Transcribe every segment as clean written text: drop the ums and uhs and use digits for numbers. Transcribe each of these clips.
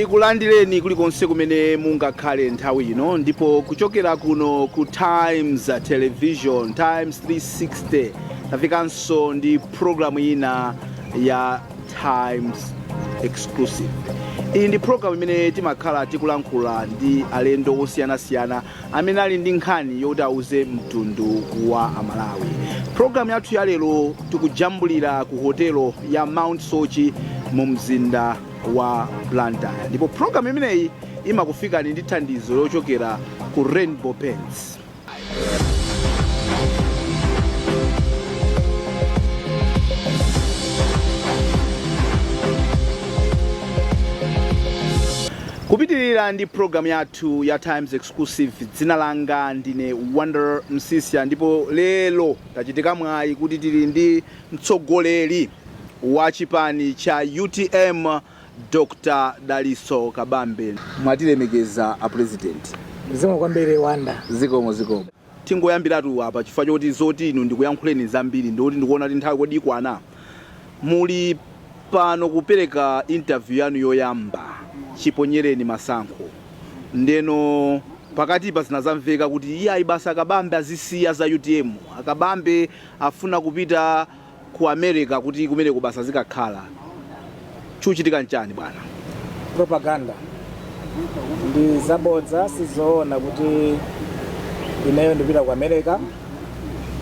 Tikulandireni kulikonse kumene mungakhale nthawi ino, ndipo kuchokera kuno ku Times Television, Times 360, tafikanso ndi programu ina ya Times Exclusive. Iyi ndi programu imene timakhala tikulankhula ndi alendo osiyanasiyana amene ali ndi nkhani yoti auze mtundu wa Amalawi. Programu yathu ya lero tikujambulira ku hotelo ya Mount Soche mu mzinda wa Blantyre, ndipo programu imeneyi imakufikani ndi thandizo lochokera ku Rainbow Paints. Kupitirira ndi programu yathu ya Times Exclusive, dzina langa ndine Wonder Msisya, ndipo lero tachitika mwayi kuti tili ndi mtsogoleri wa chipani cha UTM, Dr Dalitso Kabambe. Mwatilemekeza, a President. Zikomo kwambiri, Wanda. Zikomo, zikomo. Tingoyambiratu apa, chifukwa choti zoti inu ndikuyankhuleni zambiri, ndikuti ndikuona kuti nthawi kodi ikwana. Muli pano kupereka interview yanu yoyamba chiponyereni masankho. Ndeno pakatipa zinazamveka kuti iye basi, Akabambe azisiya za UTM, Akabambe afuna kupita ku America kuti kumeneko basa zikakhala. Chikuchitika nchani, bwana? Propaganda, ndi zabodza. Sizoona kuti ineyo ndipita ku America,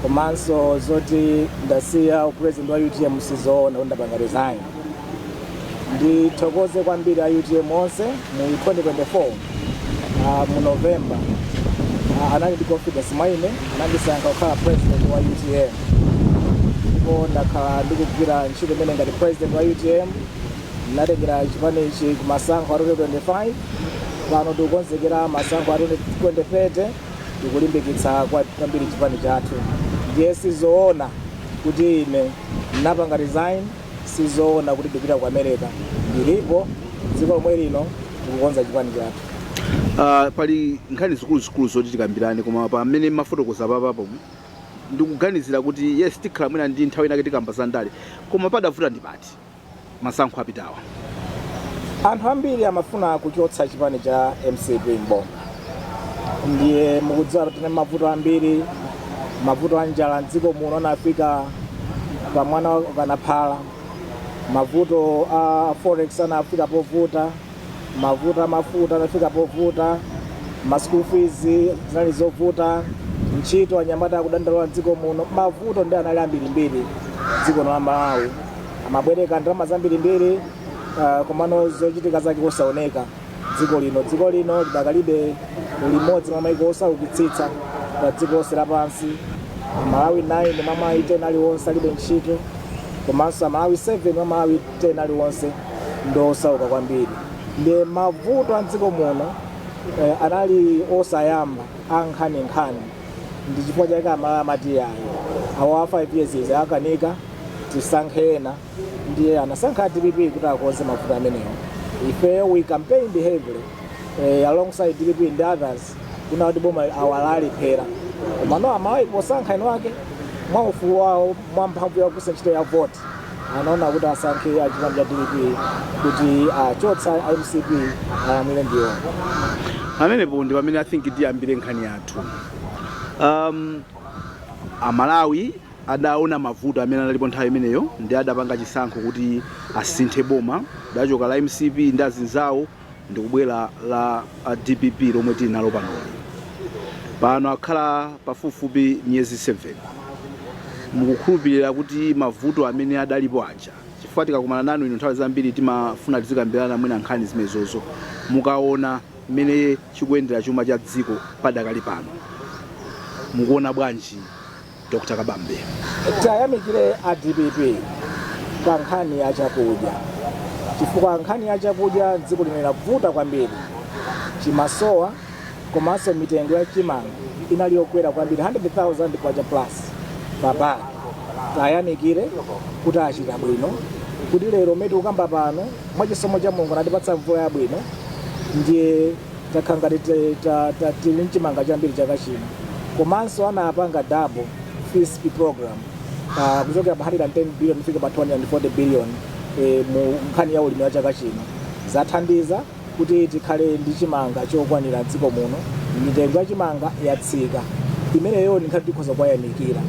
komanso zoti ndasiya upresident wa UTM sizoona kuti ndapanga resign. Ndithokoze kwambiri a UTM onse. Mu 2024, mu November, anali ndi confidence mwa ine, anandisankha kukhala president wa UTM, ndipo ndakhala ndikugwira ntchito imene ngati president wa UTM. Ndinatengera chipanichi ku masankho a 2025. Pano tikukonzekera masankho a 2030, tikulimbikitsa kwambiri chipani chathu. Ndiye sizoona kuti ine ndinapanga resign, sizoona kuti ndipita ku America. Ndilipo dziko lomwe lino, tikukonza chipani chathu. Pali nkhani zikuluzikulu zoti tikambirane, koma pamene mafotokoza papapo ndikuganizira kuti yes, tikhala mwina ndi nthawi inake tikamba za ndale, koma padavuta ndi pati masankho apitawa? Anthu ambiri amafuna kuchotsa chipani cha MCP mboma. Ndiye mukudziwa kuti tine mavuto ambiri, mavuto a njala mdziko muno anafika pamwana kanaphala, mavuto a forex anafika povuta, mavuto a mafuta anafika povuta, ma school fees zinali zovuta, ntchito anyamata akudandaula mdziko muno. Mavuto ndi anali ambirimbiri dziko la Malawi. Amabwereka ndalama zambirimbiri, komano zochitika zake kusaoneka dziko lino. Dziko lino lidakalibe limodzi mwa maiko osaukitsitsa pa dziko lonse lapansi. Amalawi 9 mwa Malawi 10 aliwonse alibe ntchito, komanso Amalawi 7 mwa Malawi 10 aliwonse ndi osauka kwambiri. Ndiye mavuto a mdziko muno anali osayamba, ankhaninkhani. Ndi chifukwa chake Amalawi amati ayi, awa 5 years izi akanika, tisankhe ena. Ndiye anasankha DPP kuti akonze mavuto amenewo. Ife we campaigned heavily alongside DPP and others kuna kuti boma awalalephera, komano Amalawi posankha ino ake mwa ufulu wawo, mwa mphamvu yakugwiritsa ntchito ya vote, anaona kuti asankhe achipani cha DPP kuti achotsa MCP, alamulire ndiwo. Pamenepo ndi pamene I think tiyambire nkhani yathu. Amalawi adaona mavuto amene analipo nthawi imeneyo, ndi adapanga chisankho kuti asinthe boma. Dachoka la MCP ndi azinzawo ndikubwera la a DPP lomwe tili nalo panoli. Pano akhala pafupifupi miyezi 7. Mukukhulupirira kuti mavuto amene adalipo aja, chifukwa tikakumana nanu inu nthawi zambiri timafuna tizikambirana mwina nkhani zimenezozo, mukaona mmene chikuyendera chuma cha dziko padakali pano, mukuona bwanji, Dr Kabambe? Tayamikire a DPP pa nkhani ya chakudya, chifukwa nkhani ya chakudya dziko lino inavuta kwambiri, chimasowa, komanso mitengo ya chimanga inali yokwera kwambiri, 100,000 kwacha plus pa bag. Tayamikire kuti achita bwino, kuti lero mmene tikukamba pano, mwachisomo cha Mulungu anatipatsa mvula yabwino, ndiye takhala ngati tili mchimanga chambiri chaka chino. Komanso anapanga double FISP program, kuchokera pa 110 billion kufika pa 240 billion mu nkhani ya ulimi wa chaka chino. Zathandiza. Kuti tikhale ndi chimanga chokwanira mdziko muno, mitengo ya chimanga yatsika. Imeneyo ndinkhati tikhoza kuwayamikira,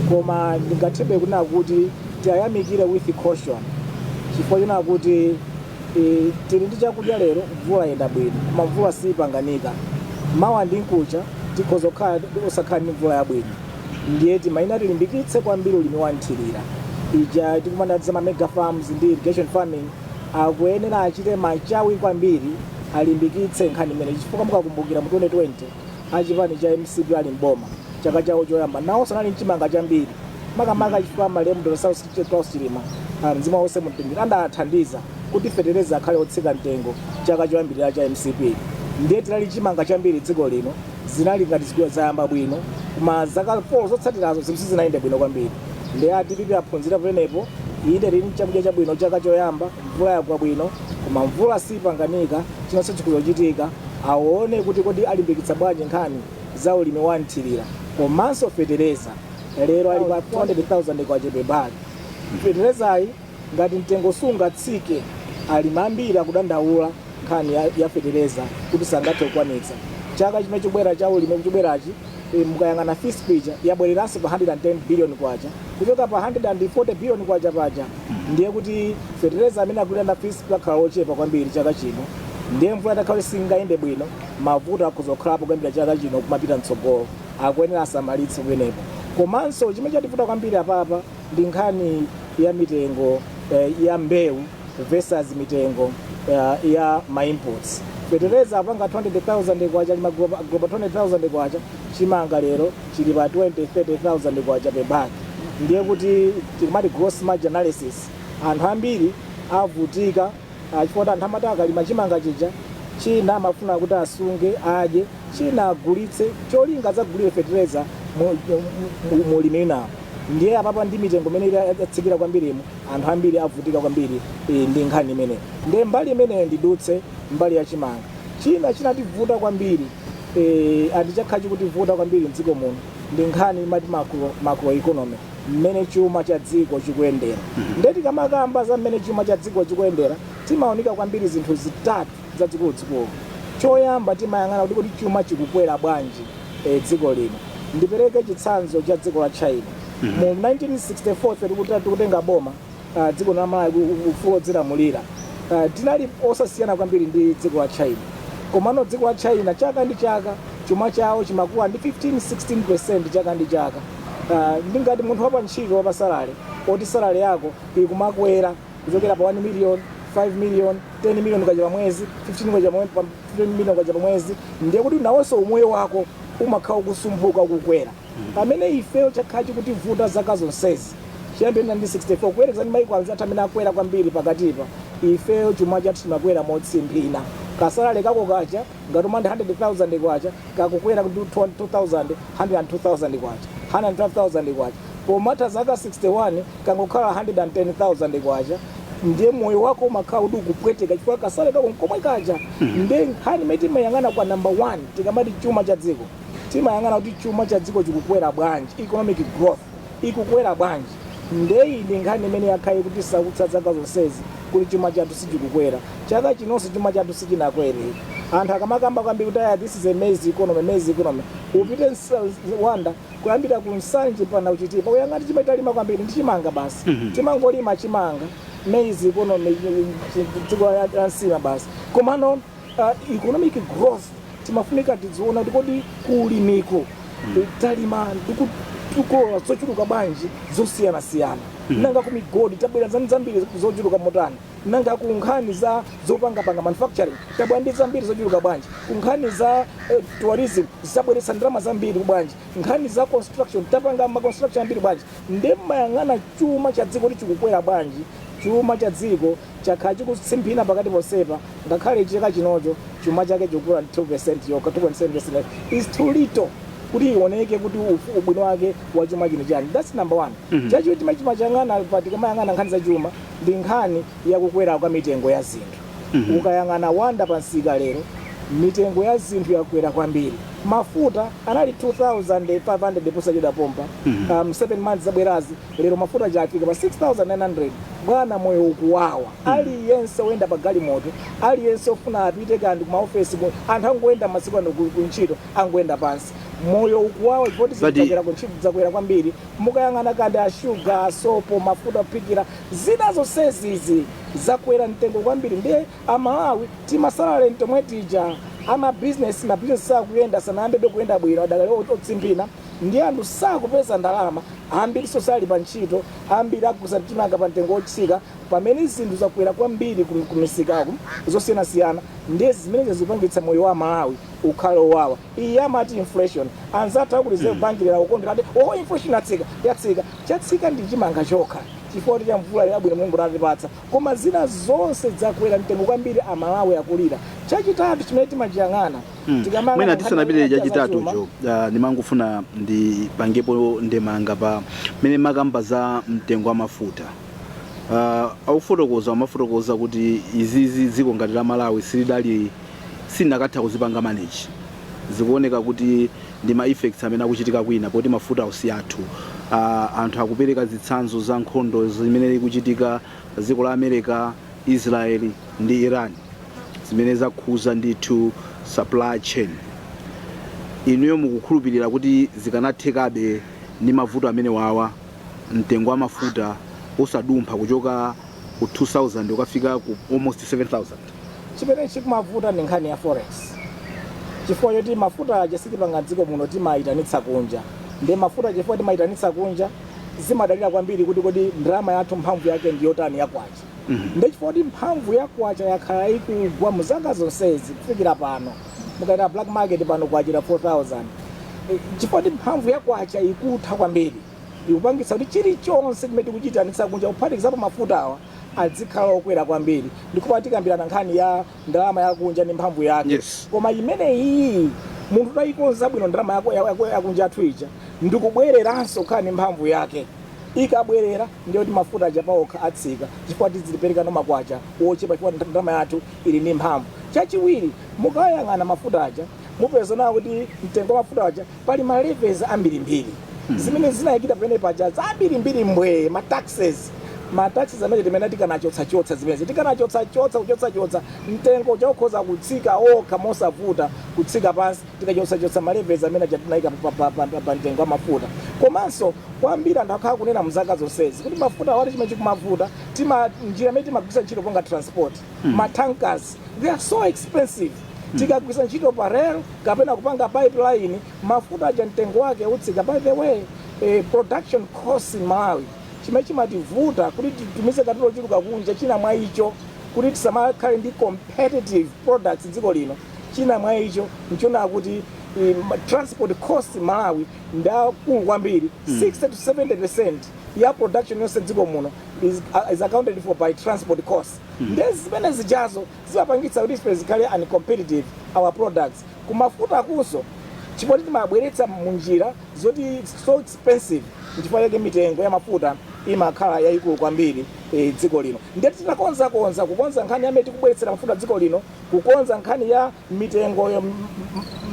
koma ndingathebe kunena kuti tiyayamikire with caution, chifukwa chonena kuti tili ndi chakudya lero, mvula yenda bwino, koma mvula siyipanganika. Mawa ndi mkucha tikhoza kukhala osakhala ndi mvula yabwino. Ndiye timayenera tilimbikitse kwambiri ulimi wa nthirira ija tikumana za ma mega farms ndi irrigation farming. Akuyenera achite machawi kwambiri, alimbikitse nkhani imene, chifukwa mukakumbukira mu 2020 achipani cha MCP ali mboma, chaka chawo choyamba nawonso anali mchimanga chambiri, makamaka chifukwa malemu Dr. Saulos Chilima, mzimu wawo uuse mumtendere, adathandiza kuti fetereza akhale otsika mtengo chaka choyambirira cha MCP. Ndiye tinali chimanga chambiri dziko lino, zinali ngati zikuwa zayamba bwino, koma zaka 4 zotsatirazo zinthu sizinayende bwino kwambiri. Ndiye a DPP aphunzira pamenepo. Inde, tili chakudya chabwino chaka choyamba, mvula yagwa bwino, koma mvula sipanganika, chinonso chikuzochitika. Aone kuti kodi alimbikitsa bwanji nkhani za ulimi wa nthirira. Komanso fetereza lero ali pa 200,000 kwacha per bag. Feterezayi ngati mtengo sungatsike, alimi ambiri akudandaula nkhani ya fetereza kuti sangathe kukwanitsa chaka chimene chikubwera cha ulimi chikubwerachi. Mukayang'ana FISP ija yabwereranso pa 110 billion kwacha kuchoka pa 140 billion kwacha paja. Ndiye kuti fetereza amene agulira na FISP akhala ochepa kwambiri chaka chino. Ndiye mvula itakhala singayende bwino, mavuto akhoza kukhalapo kuyambira chaka chino kumapita mtsogolo. Akuyenera asamalitse kumenepo. Komanso chimene chativuta kwambiri apapa ndi nkhani ya mitengo ya mbewu versus mitengo ya ma inputs. Fetereza apanga 200,000 kwacha, lima global 200,000 kwacha. Chimanga lero chili pa 20 30,000 kwacha per bag. Ndiye kuti tikumati gross margin analysis, anthu ambiri avutika, chifukwa kuti anthu amati akalima chimanga chija, china amafuna kuti asunge adye, china agulitse, cholinga adzagulire fetereza mulimi winawo. Ndiye apapa ndi mitengo imene yatsikira kwambirimu, anthu ambiri avutika kwambiri ndi nkhani imeneyi. Ndiye mbali imeneyo ndidutse mbali ya chimanga. China chinativuta kwambiri, andi chakhala chikutivuta kwambiri mdziko muno, ndi nkhani imati macro economy, mmene chuma cha dziko chikuyendera. Ndiye tikamakamba za mmene chuma cha dziko chikuyendera, timaonika kwambiri zinthu zitatu zazikuluzikulu. Choyamba, timayang'ana kuti chuma chikukwera bwanji dziko lino. Ndipereke chitsanzo cha dziko la China. Mu 1964 ife tikutenga boma, dziko la Malawi ufulu odzilamulira, tinali osasiyana kwambiri ndi dziko la China. Komano dziko la China chaka ndi chaka chuma chawo chimakula ndi 15 16% chaka ndi chaka. Ndingati munthu wapa ntchito wapa salary, oti salary yako ikumakwera kuchokera pa 1 million, 5 million, 10 million kwacha pa mwezi, 15 kwacha 15 million kwacha pa mwezi, ndiye kuti nawonso umoyo wako umakhala ukusumphuka, ukukwera. Pamene ifeyo chakhala chikutivuta zaka zonsezi chiyambire 1964, kuyerekeza ndi maiko anzathu amene akwera kwambiri pakatipa, ifeyo chuma chathu chimakwera motsimphina. Ka salary kako kacha, ngati umandi 100,000 kwacha, kakukwera kuti 2,000, 102,000 kwacha, 112,000 kwacha, pomatha zaka 61 kangokhala 110,000 kwacha. Ndiye moyo wako umakhala kuti ukupweteka chifukwa ka salary kako nkomwe kacha. Ndiye nkhani imene timayang'ana kwa number 1 tikamati chuma cha dziko, timayang'ana kuti chuma cha dziko chikukwera bwanji, economic growth ikukwera bwanji. Ndeyi ndi nkhani imene yakhala kuti sautsa zaka zonsezi, kuti chuma chathu sichikukwera. Chaka chinonso chuma chathu sichinakwere. Anthu akamakamba kwambiri kuti aya, this is a maize economy, maize economy, upite wanda kuyambira ku Nsanje pana kuChitipa, uyang'ati chimene talima kwambiri ndi chimanga basi. Timangolima chimanga, maize economy, dziko la nsima basi. Komano economic growth timafunika tidziona kuti kodi kuulimiko talima ndikutukolola zochuluka bwanji zosiyanasiyana? Nanga ku migodi tabwera zambiri zochuluka motani? Nanga ku nkhani za zopangapanga, manufacturing, tabwera ndi zambiri zochuluka bwanji? Ku nkhani za tourism zabweretsa ndalama zambiri bwanji? Nkhani za construction, tapanga ma construction ambiri bwanji? Ndi mayang'ana chuma cha dziko kuti chikukwera bwanji. Chuma cha dziko chakhala chikutsimphina pakati ponsepa. Ngakhale chaka chinocho chuma chake chikukula 2% yokha, 2.7% is too little kuti ioneke kuti ubwino wake wa chuma chino chani. That's number one. Chachiwiri chimene chimachang'ana pa tikamayang'ana nkhani za chuma ndi nkhani yakukwera kwa mitengo ya zinthu. Ukayang'ana wanda pa msika lero, mitengo ya zinthu yakwera kwambiri. Mafuta anali 2500 posachedwa pompa, 7 months zabwerazi. Lero mafuta chafika pa 6900. Bwana, moyo ukuwawa. Aliyense woyenda pa galimoto, aliyense ofuna apite kandi kumaofesi, anthu angoyenda masiku ano ku ntchito, angoyenda pansi. Moyo ukuwawa chifukwa zakwera ku ntchito, zakwera kwambiri. Mukayang'ana kandi ashuga, asopo, mafuta ophikira, zina zonsezizi zakwera mtengo kwambiri. Ndiye Amalawi timasalale tomwe tija, amabizinesi, mabizinesi sakuyenda, sanayambebe kuyenda bwino, adakali otsimphina. Ndi anthu sakupeza ndalama, ambiri sali pa ntchito, ambiri akugulitsa chimanga pa mtengo wotsika pamene zinthu zakwera kwambiri kumisikaku zosiyanasiyana. Ndiye zimene zikupangitsa moyo wa Malawi ukhale owawa. Iyi amati inflation. Anzathu aku Reserve Bank lero akukondera ati, "Oh, inflation yatsika, yatsika." Chatsika ndi chimanga chokha chifukwa cha mvula yabwino Mulungu atipatsa, koma zina zonse zakwera mtengo kwambiri. Amalawi akulira. Chachitatu chimene timachiyang'ana tikamanga Mwina nkhani tisanapite ya chachitatucho, zachuma, ndimangofuna ndipangepo ndemanga pa mene makamba za mtengo wa mafuta. Aufotokoza, amafotokoza kuti izizi dziko ngati la Malawi silidali, silinakatha kuzipanga manage. Zikuoneka kuti ndi ma effects amene akuchitika kwina, poti mafuta ausi athu. Anthu akupereka zitsanzo za nkhondo zimene ikuchitika pa dziko la America, Israel ndi Iran, zimene zakhuza ndithu supply chain. Inuyo mukukhulupirira kuti zikanathekabe ndi mavuto amene wawa, mtengo wa mafuta osadumpha kuchoka ku 2000 ukafika ku almost 7000? Chimene chikumavuta ndi nkhani ya forex, chifukwa choti mafuta aja sitipanga dziko muno, timayitanitsa kunja. Ndi mafuta, chifukwa timayitanitsa kunja, zimadalira kwambiri kuti kodi ndalama yathu mphamvu yake ndi yotani, ya kwacha. Ndi chifukwa kuti mphamvu ya kwacha yakhala ikugwa mu zaka zonsezi kufikira pano. Mukaita black market pano, kwachira 4000. Chifukwa kuti mphamvu ya kwacha ikutha kwambiri, ikupangitsa kuti chilichonse chimene tikuchitanitsa kunja, kuphatikizapo mafuta awa, adzikhala okwera kwambiri. Ndikupa tikambirana nkhani ya ndalama yakunja ndi mphamvu yake. Koma imene iyi munthu tayikonza bwino ndalama yako yakunja athu ija, ndikubwereranso kukhala ndi mphamvu yake. Ikabwerera, ndiyo kuti mafuta aja paokha atsika, chifukwa tizilipereka no makwacha wochepa, chifukwa ndalama yathu ili ndi mphamvu. Chachiwiri, mukayang'ana mafuta aja, mupeza nawo kuti mtengo wa mafuta aja pali ma levies ambirimbiri zimene zinayikidwa pamene paja, zambirimbiri mbwee, ma taxes, ma taxes amene timene tikanachotsa-chotsa zimenezi, tikanachotsa-chotsa, kuchotsa-chotsa, mtengo chokhoza kutsika okha mosavuta, kutsika pansi, tikachotsa-chotsa ma levies amene aja tinayika pa mtengo wa mafuta. Komanso kwambiri anthu akhala kunena mzaka zonsezi kuti mafuta awati chimene chikumavuta, tima njira imene timagwiritsa ntchito ponga transport, ma tankers, they are so expensive. Tikagwiritsa ntchito pa rail kapena kupanga pipeline, mafuta aja mtengo wake utsika. By the way, production cost in Malawi, chimene chimativuta kuti titumize katundu ochuluka kunja, china mwa icho kuti tisamakhale ndi competitive products dziko lino, china mwa icho nchona kuti transport cost Malawi ndakulu kwambiri. 60 to 70% ya production yonse dziko muno is accounted for by transport costs. Ndiye zimene zijazo zimapangitsa kuti ife zikhale uncompetitive, our products. Kumafuta akunso, chifukwa timabweretsa munjira zoti it's so expensive, nchifukwa chake mitengo ya mafuta imakhala yayikulu kwambiri dziko lino. Ndiye titakonzakonza, kukonza nkhani yamene tikubweretsera mafuta dziko lino, kukonza nkhani ya mitengo ya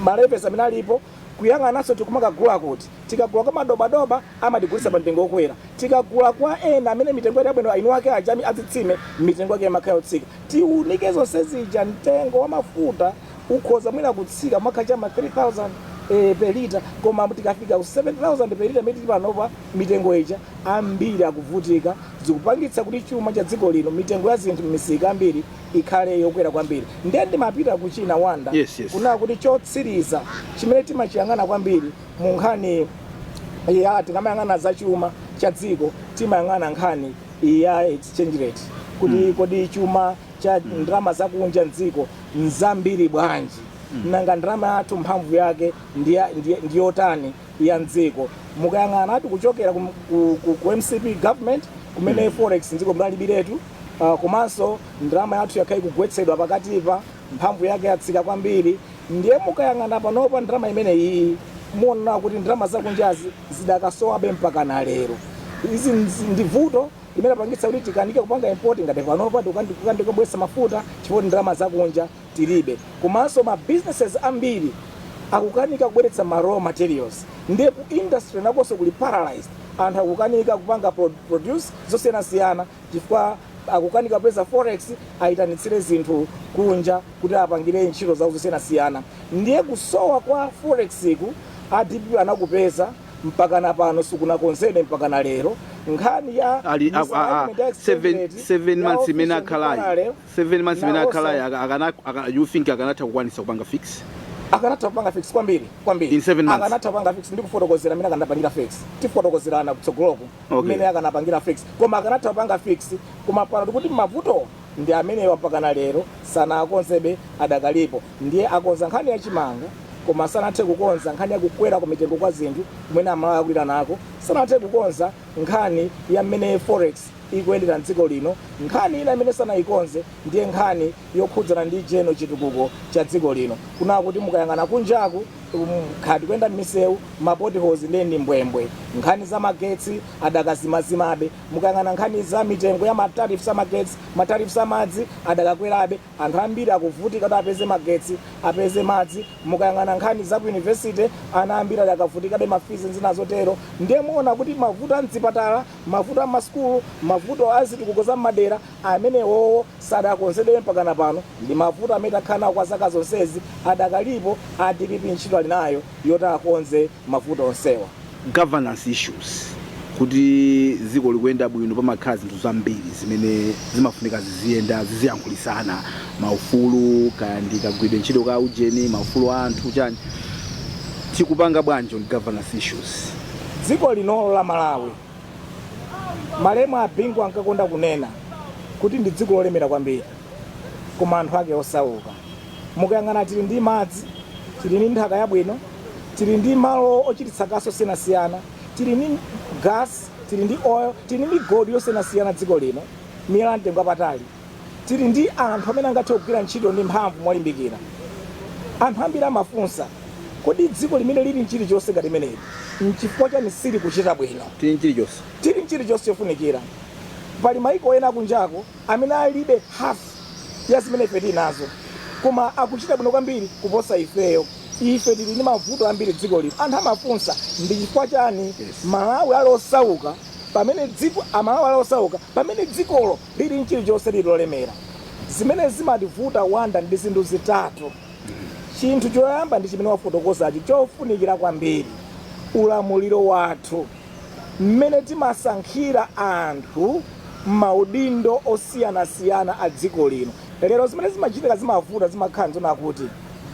ma levies amene alipo, kuyang'ananso tikumakagula kuti, tikagula kwa madobadoba amatigulitsa pa mtengo wokwera, tikagula kwa ena amene mitengo yake yabwino, eni ake aja azitsime, mitengo yake imakhala yotsika, tiunike zonse zija, mtengo wa mafuta ukhoza mwina kutsika mwakhala chama 3000 per liter. Koma tikafika ku 7000 per liter imene tili panopa, mitengo ija, ambiri akuvutika. Zikupangitsa kuti chuma cha dziko lino, mitengo ya zinthu m'misika ambiri ikhale yokwera kwambiri. Ndiye ndimapita kuchina wanda kunena kuti chotsiriza chimene timachiyang'ana kwambiri mu nkhani ya, tikamayang'ana za chuma cha dziko, timayang'ana nkhani ya exchange rate, kuti kodi chuma cha ndalama zakunja mdziko nzambiri bwanji, nanga ndalama yathu mphamvu yake ndiyotani ya mdziko. Mukayang'ana ati kuchokera ku MCP government, kumene forex mdziko mdalibiretu, komanso ndalama yathu yakhala ikugwetsedwa pakatipa, mphamvu yake yatsika kwambiri. Ndiye mukayang'ana panopa ndalama imene iyi, muona kuti ndalama zakunjazi zidakasowabe mpaka na lero. Izi ndi vuto limene apangitsa kuti tikanike kupanga import, ngati panopa tikukandika kubweretsa mafuta chifukwa ndalama zakunja tilibe. Komanso ma businesses ambiri akukanika kubweretsa ma raw materials, ndiye ku industry nakonso kuli paralyzed. Anthu akukanika kupanga produce zosiyanasiyana chifukwa akukanika kupeza forex ayitanitsire zinthu kunja kuti apangire ntchito zawo zosiyanasiyana. Ndiye kusowa kwa forex ku a DPP anakupeza, mpakana pano sikunakonzedwe mpakana lero. Nkhani ya Ali misalignment ya exchange rate, 7 ya months imene official ndi akhalayi, parallel, 7 months imene nawonso akhalayi, you think akanatha kukwanisa kupanga fix? Akanatha kupanga fix kwambiri kwambiri. In 7 months? Akanatha kupanga fix. Ndikufotokozera amene akanapangira fix, tifotokozerana kutsogoloko mmene akanapangira fix, koma akanatha kupanga fix. Koma pano tikuti mavuto ndi amenewa, mpakana lero sanakonzebe, adakalipo. Ndiye akonza nkhani yachimanga, koma sanathe kukonza nkhani yakukwera ku mitengo kwa zinthu kumene Amalawi akulira nako. Sanathe kukonza nkhani ya mmene forex ikuyendera mdziko lino. Nkhani ina imene sanayikonze ndiye nkhani yokhudzana ndi general chitukuko cha dziko lino, kuna kuti mukayang'ana kunjaku, khati kuyenda m'misewu, ma potholes ndiye ndi mbwembwe. Nkhani za magetsi adakazimazimabe. Mukayang'ana nkhani za mitengo ya ma tariffs amagetsi, ma tariffs amadzi adakakwerabe. Anthu ambiri akuvutika kuti apeze magetsi, apeze madzi. Mukayang'ana nkhani za ku university, ana ambiri adakavutikabe ma fees, zina zotero. Ndiye muona kuti mavuto a mzipatala, mavuto a masukulu, mavuto a zitukuko za madera amenewowo sadakonzedwe mpakana pano. Ndi mavuto amene takhala nawo kwa zaka zonsezi, adakalipo. A DPP ntchito ali nayo yoti akonze mavuto onsewa. Governance issues, kuti dziko likuyenda bwino, pamakhala zinthu zambiri zimene zimafunika ziziyenda, ziziyankhulisana, maufulu, kaya ndi kagwiridwe ntchito ka ujeni, maufulu a anthu, chani. Tikupanga bwanji on governance issues? Dziko linolo la Malawi, malemu a Bingu ankakonda kunena kuti ndi dziko lolemera kwambiri, koma anthu ake osauka. Mukayang'ana, tili ndi madzi, tili ndi nthaka yabwino, tili ndi malo ochititsa kaso osiyanasiyana, tili ndi gas, tili ndi oil, tili ndi migodi yosiyanasiyana. Dziko lino, miyala mtengo wapatali. Tili ndi anthu amene angathe kugwira ntchito ndi mphamvu molimbikira. Anthu ambiri amafunsa, kodi dziko limene lili nchilichonse ngati limeneli, nchifukwa chani sili kuchita bwino? Tili chilichonse. Tili nchilichonse chofunikira. Pali maiko ena akunjako amene alibe half ya zimene ife tili nazo, koma akuchita bwino kwambiri kuposa ifeyo. Ife tili ndi mavuto ambiri dziko lino. Anthu amafunsa, ndi chifukwa chani Malawi ali osauka pamene dziko, Amalawi ali osauka pamene dzikolo lili nchilichonse, lili lolemera? Zimene zimativuta, Wanda, ndi zinthu zitatu. Chinthu choyamba ndi chimene wafotokozachi, chofunikira kwambiri, ulamuliro wathu, mmene timasankhira anthu maudindo osiyanasiyana a dziko lino. Lero zimene zimachitika, zimavuta, zimakhala nzona kuti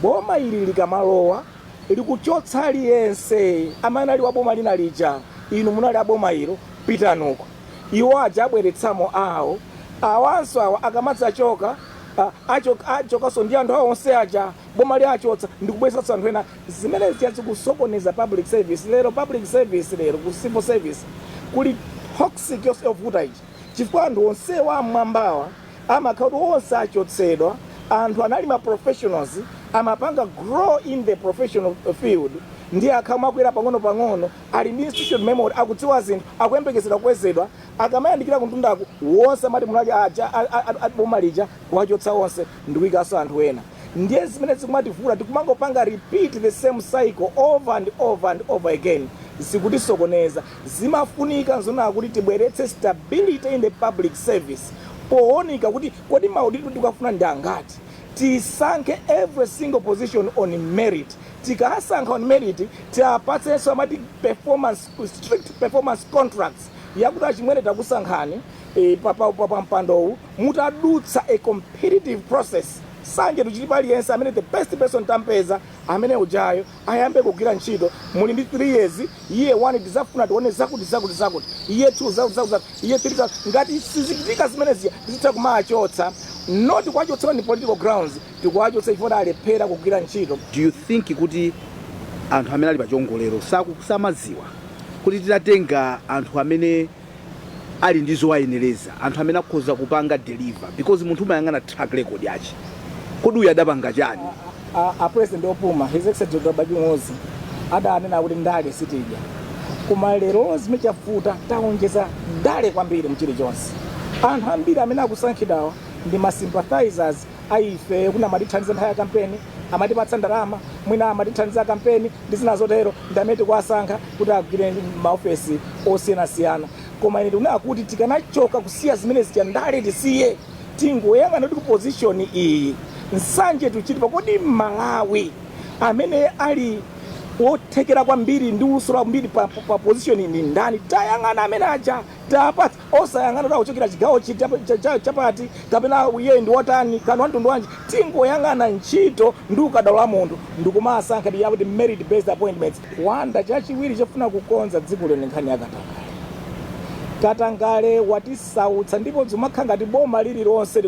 boma ili likamalowa likuchotsa aliyense amene ali wa boma lina lija. Inu munali a boma ilo, pitanuko. Iwo aja abweretsamo awo, awanso awa akamadzachoka, achokanso ndi anthu awo onse aja boma li achotsa ndikubweretsanso anthu ena. Zimene zija zikusokoneza public service lero. Public service lero, ku civil service kuli toxic yonse yovuta iji, chifukwa anthu onsewa amwambawa amakhala kuti onse achotsedwa. Anthu anali ma professionals, amapanga grow in the professional field, ndi akhala makwera pang'ono pang'ono, ali ndi institution memory, akudziwa zinthu, akuyembekezera kukwezedwa. Akamayandikira kumtundaku, wonse amati munali aja boma lija, kuwachotsa onse ndikuyikanso anthu ena. Ndiye zimene zikumativuta, tikumangopanga repeat the same cycle over and over and over again, zikutisokoneza. Zimafunika nzona kuti tibweretse stability in the public service, pooneka kuti kodi maudindo tikafuna ndi angati. Tisankhe every single position on merit. Tikasankha on merit, tiapatsenso amati performance, strict performance contracts, yakuti achimwene, takusankhani pa mpandowu mutadutsa a competitive process. Sanje tuchilipo aliyense amene the best person tampeza, amene ujayo ayambe kugwira ntchito. Muli ndi 3 years. Year 1 tizafuna tione zakuti, zakuti, zakuti. Year 2, zakuti, zakuti, zakuti. Year 3, zakuti. Ngati sizichitika zimenezi, tizitha kumachotsa, not kuwachotsera ni political grounds, tikuwachotsa chifukwa alephera kugwira ntchito. Do you think kuti anthu amene ali pachongolero samadziwa kuti titatenga anthu amene ali ndi zowayenereza, anthu amene akhoza kupanga deliver? Because munthu umayang'ana track record yache, kodi uyu adapanga chani? A president opuma, His Excellency Dr. Bakili Muluzi, adanena kuti ndale sitidya, koma lero zimene chavuta, taonjeza ndale kwambiri mchilichonse. Anthu ambiri amene akusankhidwawa ndi ma sympathizers a ife, kuna amatithandiza nthawi ya kampeni, Amatipatsa ndalama, mwina amatithandiza kampeni ndi zina zotero, ndi amene tikuwasankha kuti agwire maofesi osiyanasiyana. Koma ine ndikunena kuti tikanachoka kusiya zimene zija, ndale tisiye, tingoyang'ana kuti ku position iyi Nsanje tuchitipa, kodi Malawi amene ali wothekera kwambiri ndi luso kwambiri pa position ndi ndani? Tayang'ana amene aja, tapatsa, osayang'ana kuti akuchokera chigawo chapati kapena iye ndi wotani kana wamtundu wanji. Tingoyang'ana ntchito ndi ukadaulo wa munthu ndikumasankha, ndi yakuti merit based appointments. Wanda chachiwiri chofuna kukonza dziko lino, nkhani ya katangale. Katangale watisautsa, ndipo zimakhala ngati boma lililonse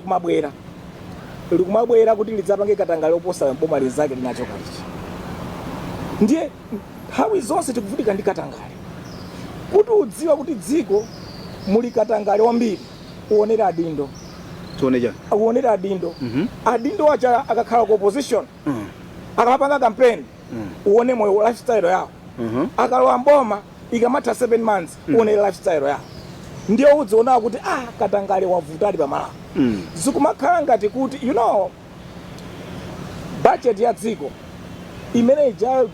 likumabwera kuti lidzapange katangale oposa boma linzake linachoka lichi. Ndiye nthawi zonse tikuvutika ndi katangale. Kuti udziwa kuti dziko muli katangale wambiri, uonere adindo. Tione chani? Uonere adindo. Adindo aja akakhala ku opposition, akamapanga campaign, uone moyo, lifestyle yawo. Akalowa mboma, ikamatha 7 months, uone lifestyle yawo. Ndiye udziona kuti ah, katangale wavutali pamalawi. Zikumakhala ngati kuti budget ya dziko imene ija,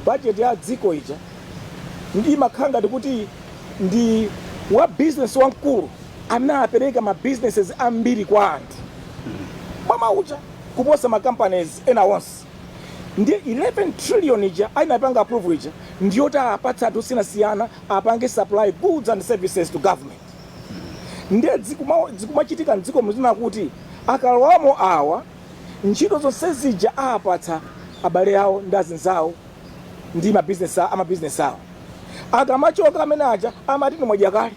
budget ya dziko ija imakhala ngati kuti ndi wa business wamkulu amene apereka ma businesses ambiri kwa anthu boma uja kuposa ma companies ena onse. Ndiye 11 trillion ija ainapanga approve ija ndiyoti apatsa anthu osiyanasiyana apange supply goods and services to government. Ndiye zikumachitika mdziko muzina kuti akalowamo awa, ntchito zonse zija apatsa abale awo ndi azinzawo ndi mabizinesi, amabizinesi awo. Akamachoka amene aja, amati nimwadya kale.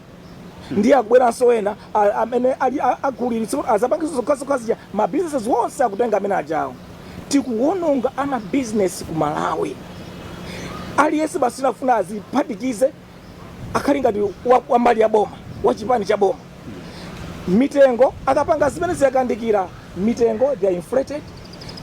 Ndiye akubweranso ena amene ali agulitsa, azapangiso zokhazokha zija, ma businesses wonse akutenga amene ajawo. Tikuwononga amabizinesi ku Malawi. Aliyense basi afuna aziphatikize, akhale ngati wa mbali ya boma, wa chipani cha boma. Mitengo akapanga zimene ziyakandikira mitengo, they are inflated.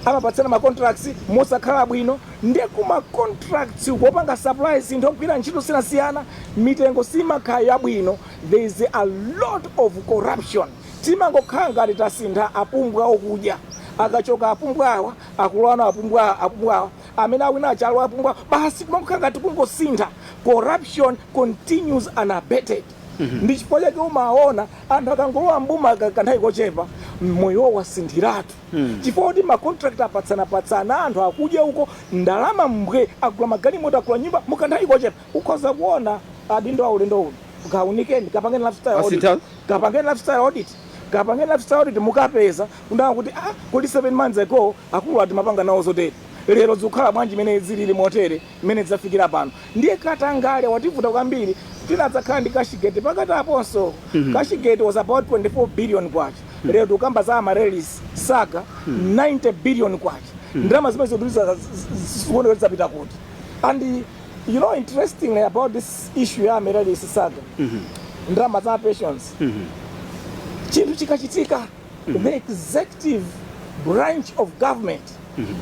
Amapatsana ma contracts mosakhala bwino. Ndiye kuma contracts kupanga supply zinthu, ogwira ntchito siyanasiyana, mitengo simakhala yabwino. There is a lot of corruption. Timangokhala ngati tasintha apumbwa okudya. Akachoka apumbwa awa, akulowana apumbwa, apumbwa awa amene awina achalo apumbwa, basi kumangokhala ngati kungosintha. Corruption continues unabated. Ndi chifukwa chake umaona anthu akangolowa mboma kanthawi kochepa, moyo wasinthiratu, chifukwa kuti ma contract apatsanapatsana, anthu akudya uko ndalama mbwe, agula magalimoto, agula nyumba mukanthawi kochepa. Ukhoza kuona adindo aulendo uno, kaunikeni, kapangeni lifestyle audit. Asintha? Kapangeni lifestyle audit, kapangeni lifestyle audit, mukapeza kundaa kuti ah, kodi 7 months ago akulu ati mapanga nawo zotere, lero zikukhala bwanji imene zilili motere, imene zafikira pano? Ndiye katangale wativuta kwambiri. Tinadzakhala ndi Cashgate pakati aponso. Cashgate was about 24 billion kwacha. Lero tikukamba za Amaryllis saga, 90 billion kwacha. Ndalama zimene zikuoneka zapita kuti? And interestingly about this issue ya Amaryllis saga, ndalama za pensions, chinthu chikachitika, the executive branch of government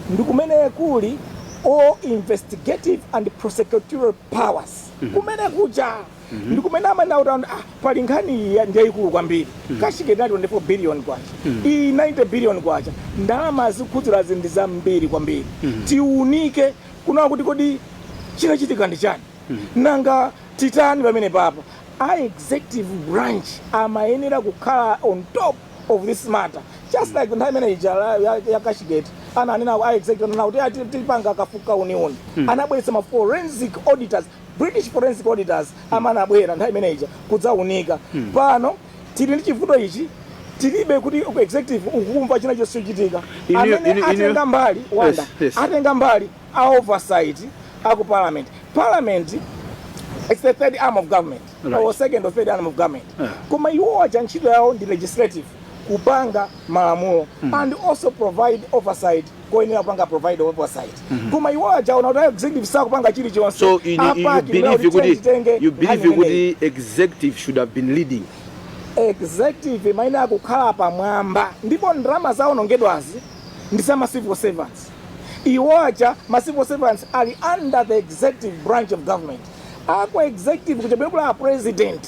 ndi kumene kuli all investigative and prosecutorial powers. Kumene kuja ndi kumene amanena kuti ah, pali nkhani iyi ndiyayikulu kwambiri. Cashgate ali 24 billion kwacha, iyi 90 billion kwacha. Ndalama zikhudzirazi ndi zambiri kwambiri. Tiunike kunawa kuti kodi chinachitika ndi chani, nanga titani pamene papa? A executive branch amayenera kukhala on top of this matter, just like nthawi imene ija ya Cashgate ananena a executive, ananena kuti tipanga kafuka uniuni. Anabweretsa ma forensic auditors, British forensic auditors, amanabwera nthawi imene ija kudzaunika. Pano tili ndi chivuto ichi, tilibe kuti ku executive ukukumva china chonse chochitika. Amene atenga mbali, Wanda, atenga mbali a oversight aku parliament. Parliament, it's the third arm of government, or second or third arm of government. Koma iwo aja ntchito yawo ndi legislative, kupanga malamulo and also provide oversight koyenera kupanga provide oversight. Koma iwo aja ona kuti executive sakupanga chilichonse. So you believe kuti executive should have been leading? Executive imayenera kukhala pamwamba, ndipo ndalama zawonongedwazi ndi za ma civil servants. Iwo aja ma civil servants ali under the executive branch of government. Ako executive kuchapera kula president,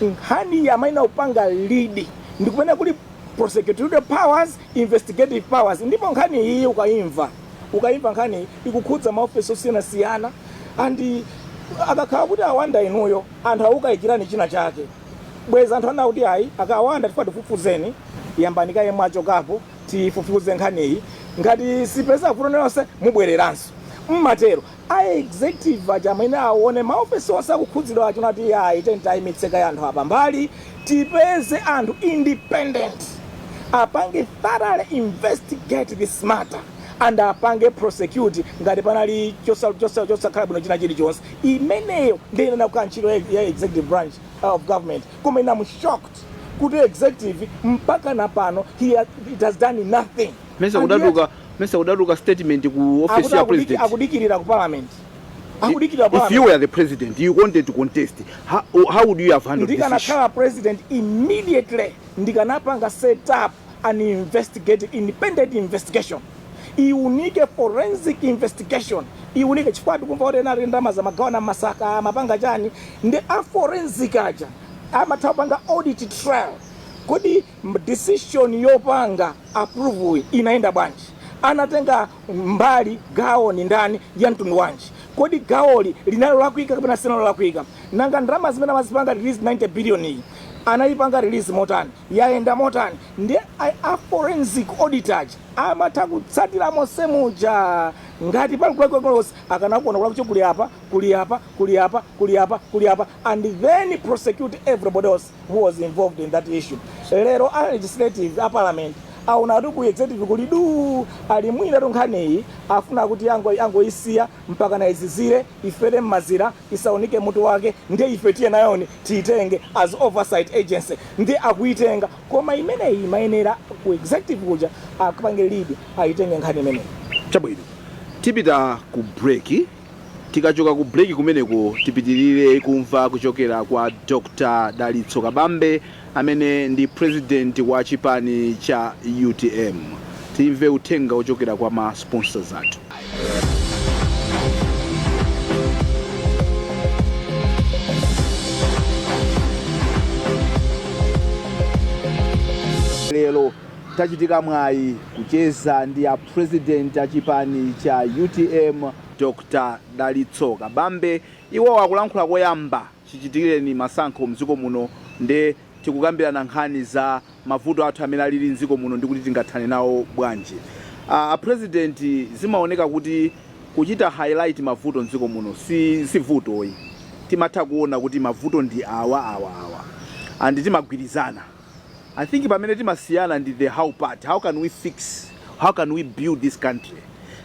nkhani amayenera kupanga lead, ndi kumene kuli prosecutorial powers, investigative powers. Ndipo nkhani iyi ukayimva Ukayimva nkhani ikukhudza maofesi osiyanasiyana, and akakhala kuti awanda inuyo, anthu awukayikirani china chake, bweza anthu ana kuti ayi, akawanda tifuna tifufuzeni, yambani kaye mwachokapo, tifufuze nkhaniyi, ngati sipeza vuto lonse mubwereranso. Mmatero a executive aja amene aone maofesi onse akukhudzidwa acho nati ayi, tentayimitse ya anthu apa mbali, tipeze anthu independent apange thoroughly investigate this matter and apange prosecute ngati panali chosakhala bwino china chilichonse. Imeneyo ndiye inena kukhala ntchito ya executive branch of government. Koma ine am shocked kuti executive mpaka na pano it has done nothing. Mesa And kudatuka, mesa kudatuka statement ku office akuti ya president? Akudikirira ku parliament, akudikirira If parliament. you were the president, you wanted to contest, how would you have handled this issue? Ndikanakhala president, immediately ndikanapanga set up an investigative, independent investigation, iunike forensic investigation, iunike chifukwa tikumva kuti ena ali ndalama zamagawana masaka amapanga chani, ndi a forensic aja amatha kupanga audit trail. Kodi decision yopanga approve inaenda bwanji? Anatenga mbali gawo ni ndani, ya mtundu wanji? Kodi gawoli linalo lakwika kapena sinalo lakwika? Nanga ndalama zimene amazipanga release, 90 billion iyi, anayipanga release motani? Yayenda motani? Ndi a forensic auditor amatha kutsatira monsemuja. Ngati pali kulakwika konse, akanakuona kulakwika kuli apa, kuli apa, kuli apa, kuli apa, kuli apa, and then prosecute everybody else who was involved in that issue. Lero a legislative, a parliament, aona kuti ku executive kuli du, ali mwina tunkhaniyi afuna kuti angoisiya mpaka na izizire, ifere mmazira, isaoneke mutu wake, ndiye ife tiye nayoni tiyitenge as oversight agency. Ndiye akuitenga, koma imeneyi imayenera ku executive kuja akapange lead, ayitenge nkhani imeneyi. Chabwino, tipita ku break. Tikachoka ku break kumeneko, tipitirire kumva kuchokera kwa Dr Dalitso Kabambe amene ndi president wa chipani cha UTM. Timve uthenga ochokera kwa ma sponsors athu. Lero tachitika mwayi kucheza ndi a president a chipani cha UTM, Dr Dalitso Kabambe. Iwo akulankhula koyamba chichitikireni masankho mdziko muno, nde tikukambirana nkhani za mavuto athu amene alili mdziko muno ndi kuti tingathane nawo bwanji. A president, zimaoneka kuti kuchita highlight mavuto mdziko muno si vutoyi. Timatha kuona kuti mavuto ndi awa, awa, awa, and timagwirizana. I think pamene timasiyana ndi the how part. How can we fix, how can we build this country?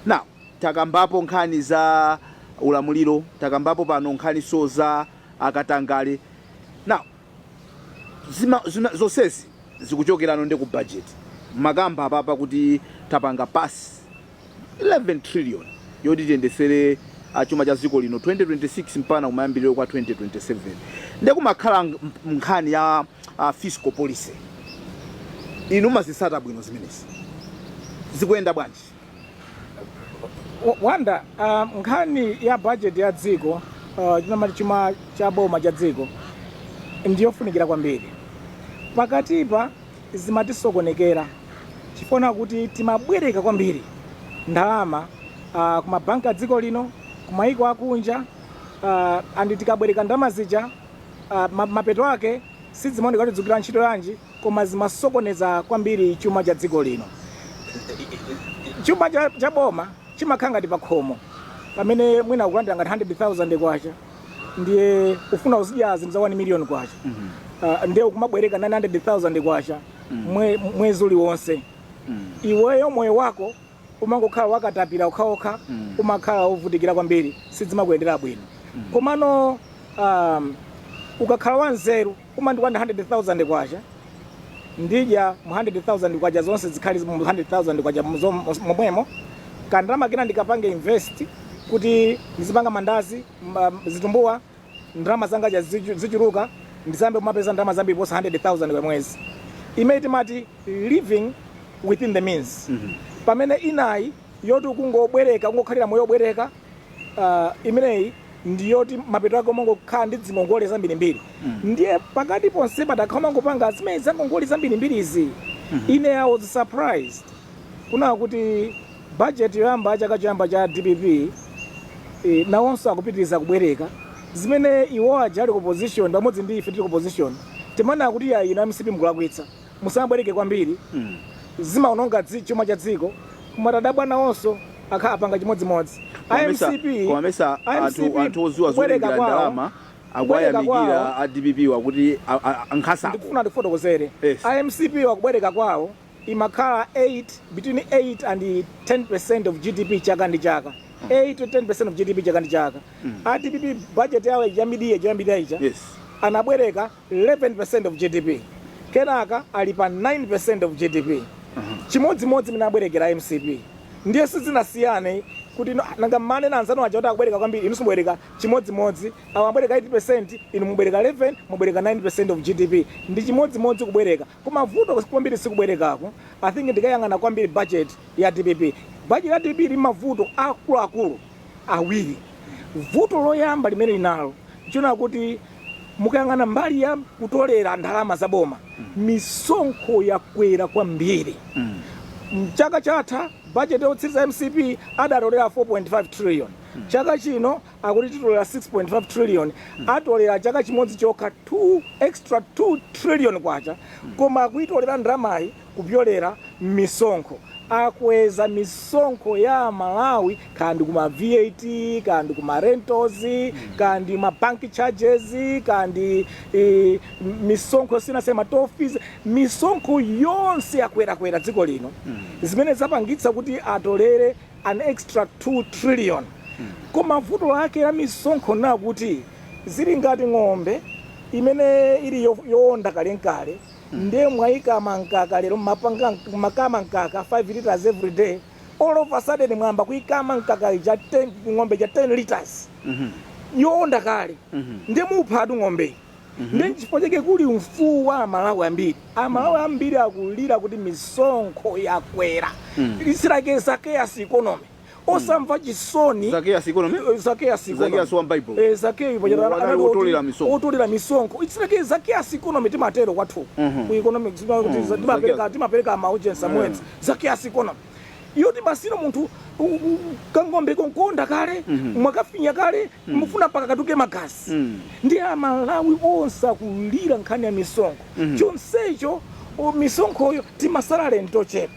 Now, takambapo nkhani za ulamuliro, takambapo pano nkhaniso za akatangale. Now, zonsezi zikuchokerano ndi ku budget. Makamba apapa kuti tapanga pass 11 trillion yoti tiyendesere chuma cha dziko lino 2026 mpaka kumayambiriro kwa 2027. Ndekumakhala nkhani ya fiscal policy. Inu mazitsata bwino zimenezi, zikuyenda bwanji? Wanda, nkhani ya budget ya dziko, chinamati chuma cha boma cha dziko, ndiyofunikira kwambiri. Pakatipa zimatisokonekera chifukwa kuti timabwereka kwambiri ndalama kumabanki a dziko lino, kumayiko akunja, and tikabwereka ndalama zija, mapeto ake sizimaoneka kuti zikugwira ntchito yanji, koma zimasokoneza kwambiri chuma cha dziko lino. Chuma cha boma chimakhala ngati pakhomo pamene mwina ukulandira ngati 100,000 kwacha, ndiye ufuna uzidya zinthu za 1 million kwacha, ndiye ukumabwereka 900,000 kwacha mwezi uliwonse. Iweyo moyo wako umangokhala wakatapira okhaokha, umakhala wovutikira kwambiri, sizimakuyendera bwino. Komano ukakhala wanzeru umandikwanda 100,000 kwacha, ndidya mu 100,000 kwacha zonse zikhali mu 100,000 kwacha momwemo, kandalama kena ndikapange invest kuti ndizipanga mandazi, zitumbuwa, ndalama zanga zichuluka, ndizambe kumapeza ndalama zambiri posa 100,000 kwa mwezi. Imene timati living within the means. Pamene inayi yoti ukungobwereka, ungokhalira moyo obwereka, imeneyi ndiyoti mapeto ake umangokhala ndi zingongole zambirimbiri. Ndiye pakati ponse patakhala umangopanga zimene zangongole zambirimbirizi. Ine I was surprised kuna kuti Budget yoyamba, chaka choyamba cha DPP, nawonso akupitiriza kubwereka zimene iwo aja ali ku opposition pamodzi ndi ife tili ku opposition timanena kuti ya, inu MCP mukulakwitsa, musamabwereke kwambiri, zimaononga chuma cha dziko. Koma tadabwa, nawonso akha apanga chimodzimodzi. IMCP Komamesa anthu anthu oziwa kubwereka zowerengera kwawo ndalama kubwereka akuwayamikira kwawo a DPP wakuti ankhasako. Ndikufuna ndifotokozere. IMCP wakubwereka kwawo imakhala 8, between 8 and 10% of GDP chaka ndi chaka, 8 to 10% of GDP chaka ndi chaka. A DPP budget yawo ya mid-year, choyambirira ija, anabwereka 11% of GDP, kenaka ali pa 9% of GDP, chimodzimodzi mene abwerekera MCP. Ndiye sizinasiyane kuti nanga mmane na anzanu aja kuti akubwereka kwambiri, inu simubwereka chimodzimodzi. Awo abwereka 8%, inu mubwereka 11, mubwereka 9% of GDP, ndi chimodzimodzi kubwereka. Koma vuto kwambiri sikubwerekako. I think ndikayang'ana kwambiri budget ya DPP, budget ya DPP ili mavuto akuluakulu awiri. Vuto loyamba limene linalo nchona kuti mukayang'ana mbali ya kutolera ndalama za boma, misonkho yakwera kwambiri. Mchaka chatha budget yotsiriza MCP adatolera 4.5 trillion. Chaka chino akuti titolera 6.5 trillion. Atolera chaka chimodzi chokha 2 extra 2 trillion kwacha, koma akuitolera ndalamayi kupyolera misonkho. Akweza misonkho ya Malawi, kandi kuma VAT, kandi kuma rentals, kandi ma bank charges, kandi misonkho yosiyanasiyana, toll fees, misonkho yonse yakwerakwera dziko lino, zimene zapangitsa kuti atolere an extra 2 trillion. Koma vuto lake la misonkho nakuti zili ngati ng'ombe imene ili yowonda kalenkale, ndiye mwayikama mkaka lero, mapanga makama mkaka 5 liters every day. All of a sudden mwamba kuyikama mkaka ija 10, ng'ombe ja 10 liters yowonda kale, ndiye muphatu ng'ombeyi. Ndiye chifukwa chake kuli mfuwu wa Amalawi ambiri. Amalawi ambiri akulira kuti misonkho yakwera. It's like Zacchaeus economy, osamva chisoni. Zacchaeus economy? Zacchaeus economy. Zacchaeus wa Bible. Zacchaeus Anali wotolera misonkho. Otolera misonkho. It's like Zacchaeus economy, timatero kwathu ku economics timapereka timapereka ma audience amwedzi. Zacchaeus economy yoti basino munthu kang'ombe konkonda kale, mwakafinya kale, mufuna paka katuke magazi. Ndiye Amalawi onse akulira nkhani ya misonkho. Chonsecho misonkhoyo timasalale ntochepa.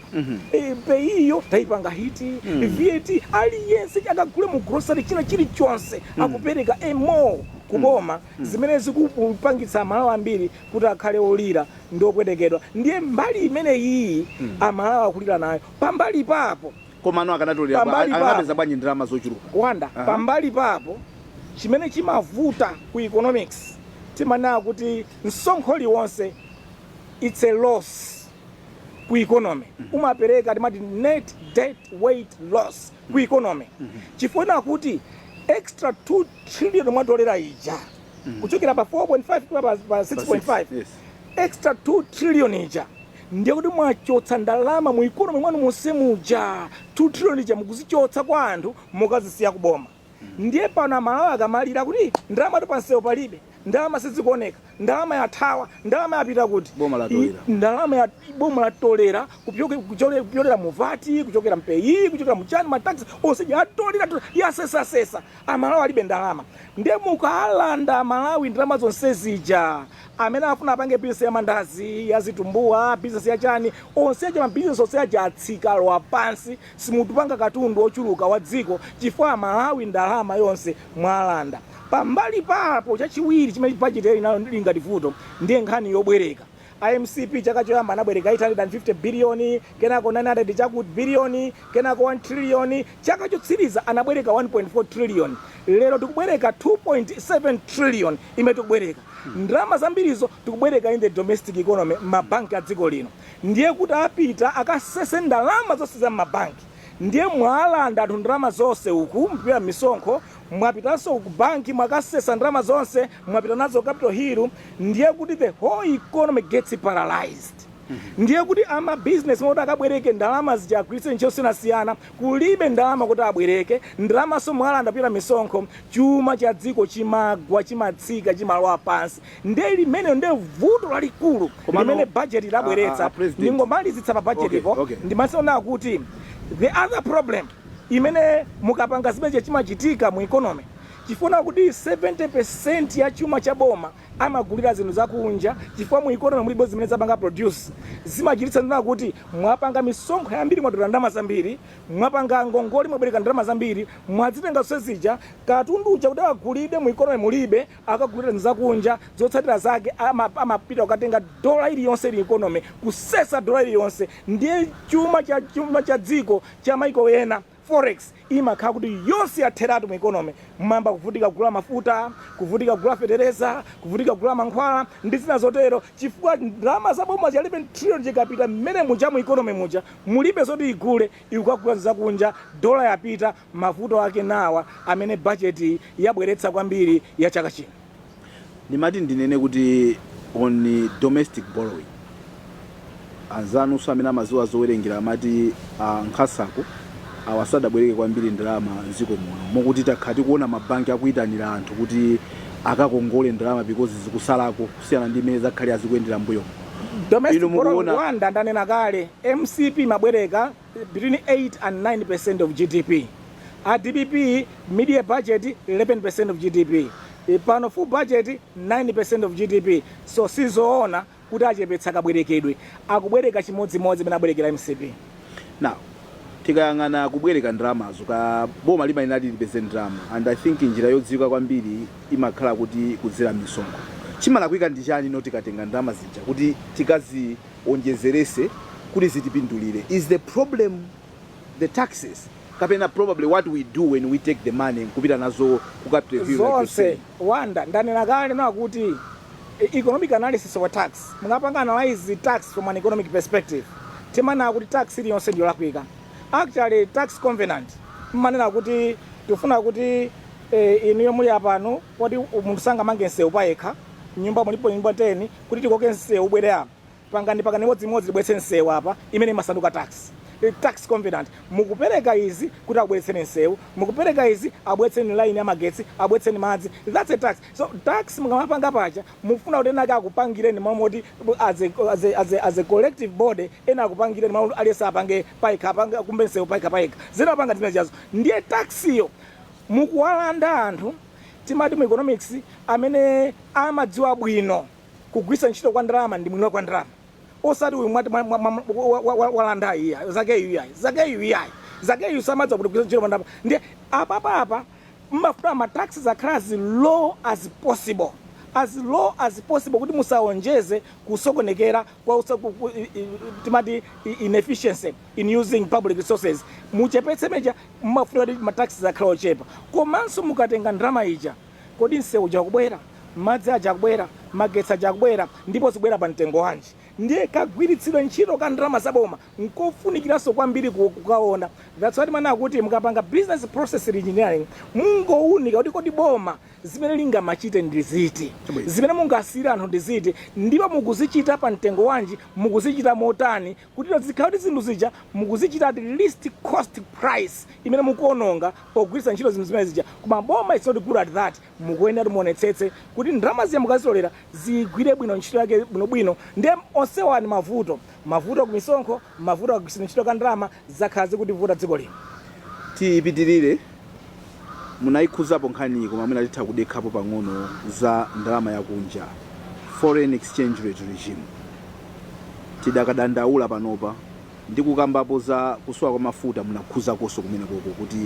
PAYE yo tayipanga hit, VAT, aliyense akagule mu grocery china chilichonse akupereka emo kuboma, zimene zikupangitsa Amalawi ambiri kuti akhale olira ndi opwetekedwa. Ndiye mbali imene iyi Amalawi akulira nayo. Pambali papo Komano akanatolera Pambali papo. Akanapeza bwanji ndalama zochuluka? Wanda, pambali papo chimene chimavuta ku economics, timanena kuti msonkho liwonse it's a loss ku economy. Umapereka, timati net dead weight loss ku economy, chifukwa kuti extra 2 trillion mwatolera ija kuchokera pa 4.5 kuya pa 6.5, extra 2 trillion ija ndiye kuti mwachotsa ndalama mu economy mwanu monse muja. 2 trillion ija mukuzichotsa kwa anthu, mukazisiya kuboma. Ndiye pano Amalawi akamalira kuti ndalama tu pansewu palibe, ndalama sizikuoneka, ndalama yathawa, ndalama yapita kuti? Boma latolera. Ndalama ya boma latolera kupyolera mu VAT, kuchokera m'PAYE, kuchokera muchani, ma tax onse yatolera, yasesasesa. Amalawi alibe ndalama. Ndiye mukalanda Amalawi ndalama zonse zija, amene afuna apange business ya mandazi, ya zitumbuwa, business ya chani, onse aja mabizinesi onse aja atsika, alowa pansi. Simutupanga katundu ochuluka wa dziko chifukwa Amalawi ndalama yonse mwalanda. Pambali papo, chachiwiri chimene budget ili nalo lingati vuto ndiye nkhani yobwereka. IMCP chaka choyamba anabwereka 850 biliyoni, kenako 900 chakuti biliyoni, kenako 1 trillion. Chaka chotsiriza anabwereka 1.4 trillion. Lero tikubwereka 2.7 trillion. Imene tikubwereka ndalama zambirizo, tikubwereka in the domestic economy, mabanki a dziko lino. Ndiye kuti apita akasese ndalama zonse za mabanki. Ndiye mwalanda anthu ndalama zonse uku mpira misonkho, mwapitanso ku banki mwakasesa ndalama zonse, mwapita nazo Capitol Hill. Ndiye kuti the whole economy gets paralyzed. Ndiye kuti ama business moti akabwereke ndalama zija agwiritse ntchito zosiyanasiyana, kulibe ndalama kuti abwereke ndalama. So mwalanda pira misonkho, chuma cha dziko chimagwa, chimatsika, chimalowa pansi. Ndiye limene ndiye vuto lalikulu Komano, limene budget labweretsa. President. Ndingomalizitsa pa budget po. Ndimasona kuti The other problem imene mukapanga zimene chimachitika mu economy, chifuna kuti 70% ya chuma cha boma amagulira zinthu zakunja, chifukwa mu economy mulibe zimene zapanga produce, zimachititsa ndina kuti mwapanga misonkho yambiri, mwatola ndalama zambiri, mwapanga ngongole, mwabwereka ndalama zambiri, mwazitenga zonse zija, katundu uja kuti agulide mu economy mulibe, akagulira zinthu zakunja. Zotsatira zake amapita kukatenga dola iliyonse ili economy, kusesa dola iliyonse. Ndiye chuma cha dziko cha maiko ena, forex, imakhala kuti yonse yatheratu mu economy. Mmayamba kuvutika kugula mafuta, kuvutika kugula fetereza, kuvutika kugula mankhwala ndi zina zotero, chifukwa ndalama zaboma cha 11 trillion chikapita mmene muja mu economy muja mulibe zoti igule, ikukagula zakunja, dola yapita. Mavuto ake nawa amene bajeti yabweretsa kwambiri ya chaka chino. Ndimati ndinene kuti on domestic borrowing, anzanunso amene amaziwa zowerengera amati nkhasako awasadabwereke kwambiri ndalama mdziko muno, mokuti takhala tikuona mabanki akuyitanira anthu kuti akakongole ndalama because zikusalako kusiyana ndi imene zakhale azikuyendera mbuyo. Domestic Inu borrowing, mukuona- Rwanda, ndanena kale, MCP mabwereka between 8 and 9% of GDP. A DPP mid-year budget 11% of GDP. Pano full budget 9% of GDP. So sizoona kuti achepetsa kabwerekedwe, akubwereka chimodzimodzi imene abwerekera MCP. Now tikayang'ana kubwereka ndalamazo, ka boma limayenera lipeze ndalama, and I think njira yodziwika kwambiri imakhala kuti kudzera misonkho. Chimalakwika ndi chani no tikatenga ndalama zija kuti tikazionjezerese kuti zitipindulire? Is the problem the taxes, kapena probably what we do when we take the money kupita nazo ku Capital Hill, like you Zonse say? Wanda, ndanena kale na kuti economic analysis of a tax, mungapanga analyze tax from an economic perspective, timanena kuti tax iliyonse ndiyolakwika. Actually, tax covenant mmanena kuti tifuna kuti inuyo muli apano, poti munthu sangamange msewu payekha, nyumba mulipo nyumba 10, kuti tikoke msewu ubwere apa, pangani pakani imodzimodzi libwetse msewu apa, imene imasanduka tax. Tax covenant, mukupereka izi kuti abweretseni msewu, mukupereka izi abweretseni line ya magetsi, abweretseni madzi. That's a tax. So tax mukamapanga pacha, mufuna kuti ena ake akupangireni mamoti as a collective body, ena akupangireni mamoti aliyense apange payekha, apange kumbe msewu payekha payekha, zina apanga zimene chazo. Ndiye tax iyo mukuwalanda anthu. Timati mu economics, amene amadziwa bwino kugwiritsa ntchito kwa ndalama ndi mwini kwa ndalama, osati uyu mwati walanda iya Zakeyu iyayi, Zakeyu iyayi, Zakeyu samadza kuti kugwiritsa ntchito kwa ndalama. Ndiye apapapa mmafuna ma taxes akhala as low as possible, as low as possible, kuti musaonjeze kusokonekera kwa timati inefficiency in using public resources. Muchepetse meja, mmafuna kuti ma taxes akhala ochepa. Komanso mukatenga ndalama ija, kodi msewu uja kubwera, madzi aja akubwera, magetsi aja akubwera, ndipo zikubwera pa mtengo wanji? Ndiye kagwiritsidwe ntchito ka ndalama zaboma nkofunikiranso kwambiri kukaona. That's why timanena kuti mukapanga business process engineering, mungowunika kuti kodi boma zimene lingamachite ndi ziti, Chabwino. zimene mungasiyire anthu ndi ziti, ndipo mukuzichita pa mtengo wanji, mukuzichita motani, kuti zikhala kuti zinthu zija mukuzichita at least cost price imene mukuononga pogwiritsa ntchito zinthu zimene zija. Koma boma is not good at that. Mukuyenera kuti muonetsetse kuti ndalama zija mukazitolera zigwire bwino ntchito yake bwinobwino. Ndiye onsewa ni mavuto, mavuto ku misonkho, mavuto akugwiritsa ntchito ka ndalama, zakhala zikutivuta dziko lino. Tiyipitirire, munayikhuzapo nkhaniyi, koma mwina titha kudekhapo pang'ono za ndalama yakunja, foreign exchange rate regime. Tidakadandaula panopa ndi kukambapo za kusowa kwa mafuta, munakhuzakonso kumene koko kuti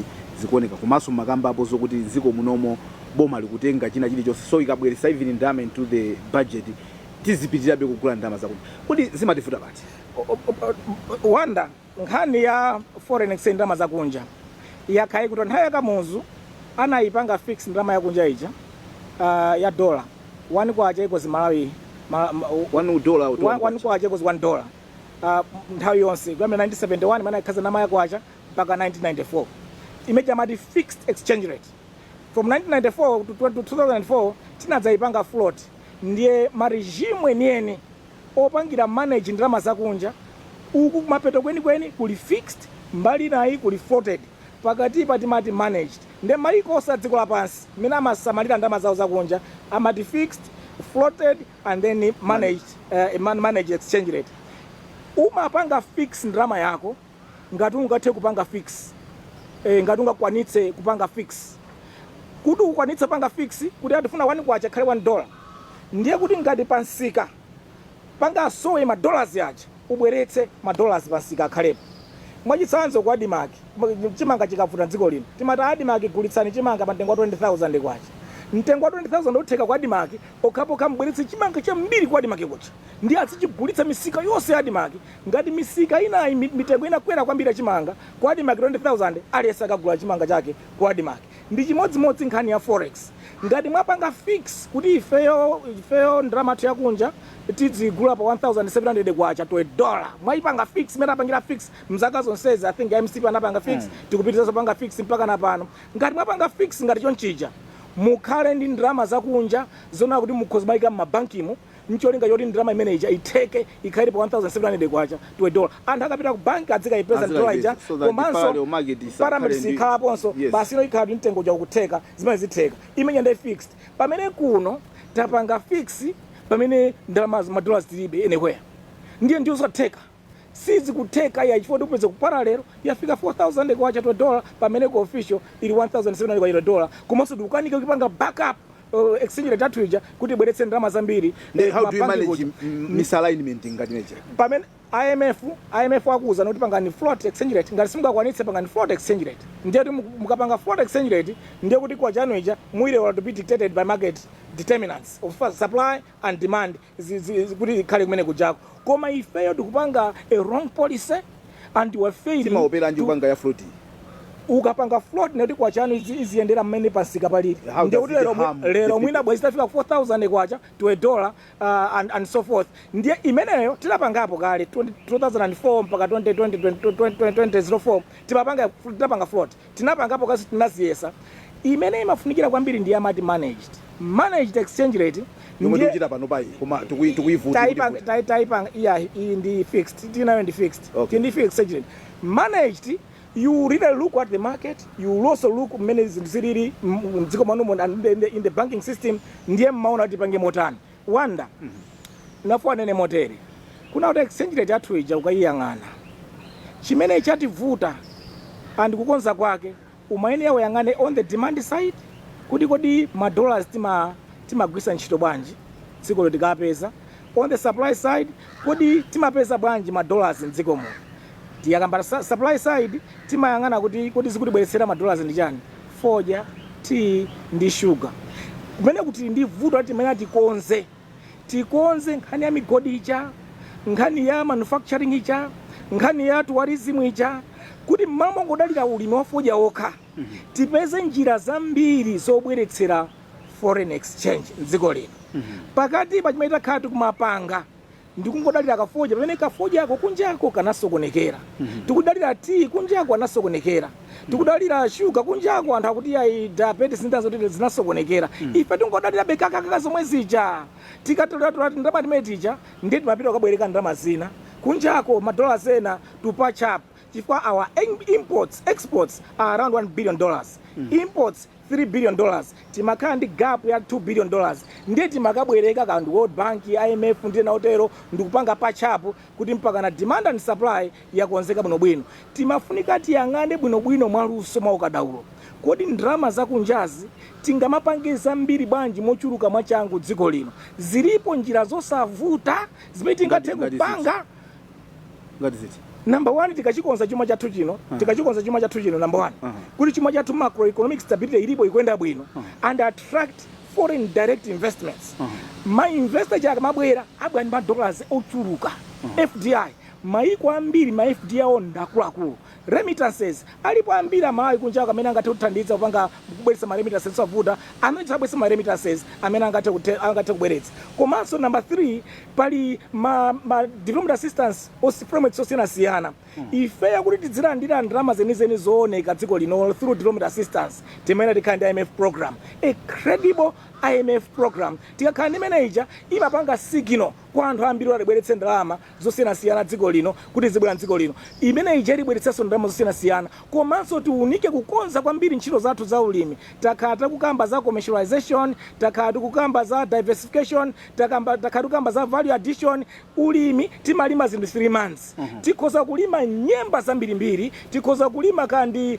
zikuoneka, komanso makambapo zokuti dziko munomo boma likutenga china chilichonse, so ikabweretsa even ndalama into the budget, tizipitirabe kugula ndalama zakunja. Kodi zimativuta pati? Wanda, nkhani ya foreign exchange, ndalama zakunja, yakhayi kuti nthawi yakamuzu anayipanga fix ndalama yakunja ija, ya dollar, 1 kwacha equals Malawi $1 to 1 kwacha equals $1 nthawi yonse kuyambira 1971 imene ikhaza ndalama ya kwacha mpaka 1994, imene amati fixed exchange rate. From 1994 to 2004 tinadzayipanga float. Ndiye ma regime enieni opangira manage ndalama zakunja, uku kumapeto kwenikweni kuli fixed, mbali inayi kuli floated, pakati timati managed. Nde maiko onse a dziko lapansi mmene amasamalira ndalama zawo zakunja amati fixed, floated and then managed, managed exchange rate. Umapanga fix ndalama yako. Ngati ungathe kupanga fix, ngati ungakwanitse kupanga fix, kuti ukwanitse panga fix kuti atifuna 1 kwacha khale $1, ndiye kuti ngati pansika pangasowe ma dollars aja, ubweretse ma dollars pansika akhalepo. Mwachitsanzo, ku ADMARC, chimanga chikavuta dziko lino, timati, "ADMARC, gulitsani chimanga pa mtengo wa 20,000 kwacha." Mtengo wa 20,000 utheka ku ADMARC pokhapokha mbweretse chimanga chambiri ku ADMARC kucha, ndi azichigulitsa misika yonse ya ADMARC. Ngati misika inayi mitengo inakwera kwambiri ya chimanga, ku ADMARC 20,000, aliyense akagula chimanga chake ku ADMARC. Ndi chimodzimodzi nkhani ya forex. Ngati mwapanga fix kuti ifeyo ndalama yathu yakunja tidzigula pa 1700 kwacha to a dollar, mwayipanga fix imene apangira fix mzaka zonsezi, I think MCP anapanga fix, tikupitiriza panga fix mpaka na pano. Ngati mwapanga fix ngati chonchija, mukhale ndi ndalama zakunja zona kuti mukhoza mayika m'mabankimo, ncholinga choti ndalama imene ija itheke, ikhale pa 1700 kwacha to a dollar. Anthu akapita ku banki adzikayipeza dola ija. So that the parallel market isakhale Komanso sikhalaponso. Basi, ino ikhala kuti mtengo uja ukutheka, zimene zitheka imene ndi fixed. Pamene kuno tapanga fix pamene ndalama, ma dollars tilibe anywhere, ndiye ndiyo zotheka sizikutheka ya, chifukwa tikupeza ku parallel yafika 4000 kwacha to dollar, pamene ku official ili 1700 kwacha to dollar. Komanso tikukanika kupanga backup exchange rate yathu ija kuti ibweretse ndalama zambiri. Then how do you Mabanki manage kuja. Misalignment ngati meja? Pamene IMF akuza kuti pangani float exchange rate. Ngati simungakwanitse, pangani float exchange rate. Ndiye kuti mukapanga float exchange rate, ndiye kuti kwacha yanu ija muyilola to be dictated by market determinants of supply and demand, kuti ikhale kumene kujako. Koma ifeyo tikupanga a wrong policy and we are failing. Timaopera ndi kupanga ya float. Ukapanga float nekuti kwacha yanu iziyendera mmene pansika palili. How Ndiye kuti does it lero harm the lero people? mwina bwezi tafika 4000 kwacha to a dollar, and so forth. Ndiye imeneyo tinapangapo kale 20 2004 mpaka 2020, 2004 tinapanga float, tinapangapo kasi, tinaziyesa. Imene imafunikira kwambiri ndi amati managed exchange rate. Yomwe tikuchita pano payi, koma tikuyivuta. Taipanga iya, iyi ndi fixed, tinayo ndi fixed. Ndi fixed exchange rate. Managed, you really look at the market, you will also look mmene zinthu zilili mdziko mwanumo and in the banking system. Ndiye mmaona kuti pange motani wanda nafu anene motere kuna kuti exchange rate yathu ija ukayiyang'ana, chimene chativuta and kukonza kwake, umayenera uyang'ane on the demand side kuti kodi ma dollars timagwisa ntchito bwanji dziko tikapeza? On the supply side, kodi timapeza bwanji ma dollars mdziko muno? Tiyakamba supply side, timayang'ana kuti kodi zikutibweretsera ma dollars ndi chani? Fodya, tea ndi sugar. Kumene kuti ndi vuto ati timene tikonze nkhani ya migodi ija, nkhani ya manufacturing ija, nkhani ya tourism ija, kuti mmalo mongodalira ulimi wa fodya okha, tipeze njira zambiri zobweretsera foreign exchange mdziko lino. Pakati pa chimene takhala tikumapanga ndikungodalira kafodya, pamene kafodyako kunjako kanasokonekera. Tikudalira tea, kunjako anasokonekera. Tikudalira shuga, kunjako anthu akuti ayi, diabetes ndazo zinasokonekera. Ife tingodalira bekakaka zomwe zija. Tikatolatola ndalama timene tija, ndiye timapita kukabwereka ndalama zina kunjako, ma dollars ena, to patch up, chifukwa our imports, exports are around $1 billion, imports $3 billion. Timakhala ndi gap ya $2 billion. Ndiye timakabwereka kandi World Bank, IMF ndiye naotero, ndikupanga patch up kuti mpaka na demand and supply yakonzeka bwinobwino. Timafunika tiyang'ane bwinobwino mwaluso, mwa ukadaulo, kodi ndalama zakunjazi tingamapange zambiri bwanji mochuluka mwachangu dziko lino? Zilipo njira zosavuta zimene tingathe Ngati kupanga. Ngati ziti? Number one, tikachikonza chuma chathu chino, tikachikonza chuma chathu chino, number one, kuti chuma chathu, macroeconomic stability ilipo, ikuyenda bwino, and attract foreign direct investments. Ma investor chaka mabwera, abwera ndi ma dollars ochuluka, FDI. Maiko ambiri ma FDI awo ndakuluakulu. Remittances alipo ambiri Amalawi kunjako amene angathe kuthandiza kupanga kubweretsa ma remittances osavuta, amene sabweretsa ma remittances amene angathe kubweretsa. Komanso number 3, pali ma development assistance frameworks osiyanasiyana. Ifeyo kuti tidzilandira ndalama zenizeni zooneka dziko lino through development assistance, timene tikhale ndi IMF program, a credible IMF program. Tikakhala ndi manager imapanga signal Kwa anthu ambiri atibweretse ndalama zosiyanasiyana dziko lino, kuti zibwera mdziko lino, imene ija itibweretsenso ndalama zosiyanasiyana. Komanso tiunike kukonza kwambiri ntchito zathu za ulimi. Takhala tikukamba za commercialization, takhala tikukamba za diversification, takhala tikukamba za value addition. Ulimi timalima zinthu 3 months. Tikhoza kulima nyemba zambirimbiri, tikhoza kulima kandi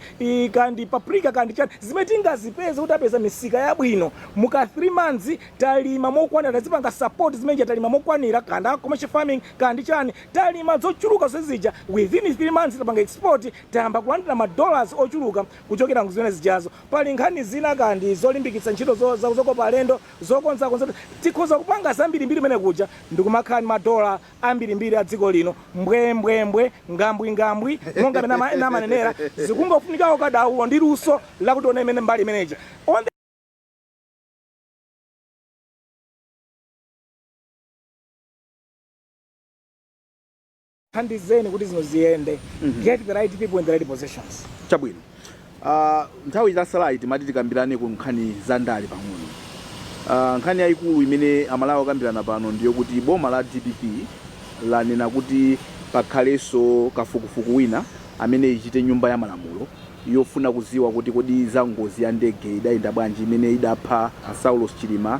paprika, kandi chani, zimene tingazipeze kuti apeza misika yabwino muka 3 months. Talima mokwanira, tazipanga support zimene talima mokwanira, kanda commercial farming, kandi chani, talima zochuluka zozija. Within 3 months tapanga export, tayamba kulandira ma dollars ochuluka kuchokera zimene zijazo. Pali nkhani zina kandi zolimbikitsa ntchito zokopa alendo, zokonza konza. Tikhoza kupanga zambirimbiri mene kuja ndikumakhala ndi madola ambirimbiri a dziko lino, mbwembwembwe, ngambwi ngambwi, monga amene amanenera. Zikungofunika ukadaulo ndi luso lakuti one imene mbali imeneji on thandizeni kuti zino ziyende. Get the right people in the right positions. Chabwino. Nthawi itasalayi timati tikambirane ku nkhani za ndale pang'ono. Nkhani yayikulu imene Amalawi akambirana pano ndiyo kuti boma la DPP lanena kuti pakhalenso kafukufuku wina amene ichite Nyumba ya Malamulo, yofuna kuziwa kuti kodi za ngozi ya ndege idayenda bwanji imene idapha Saulos Chilima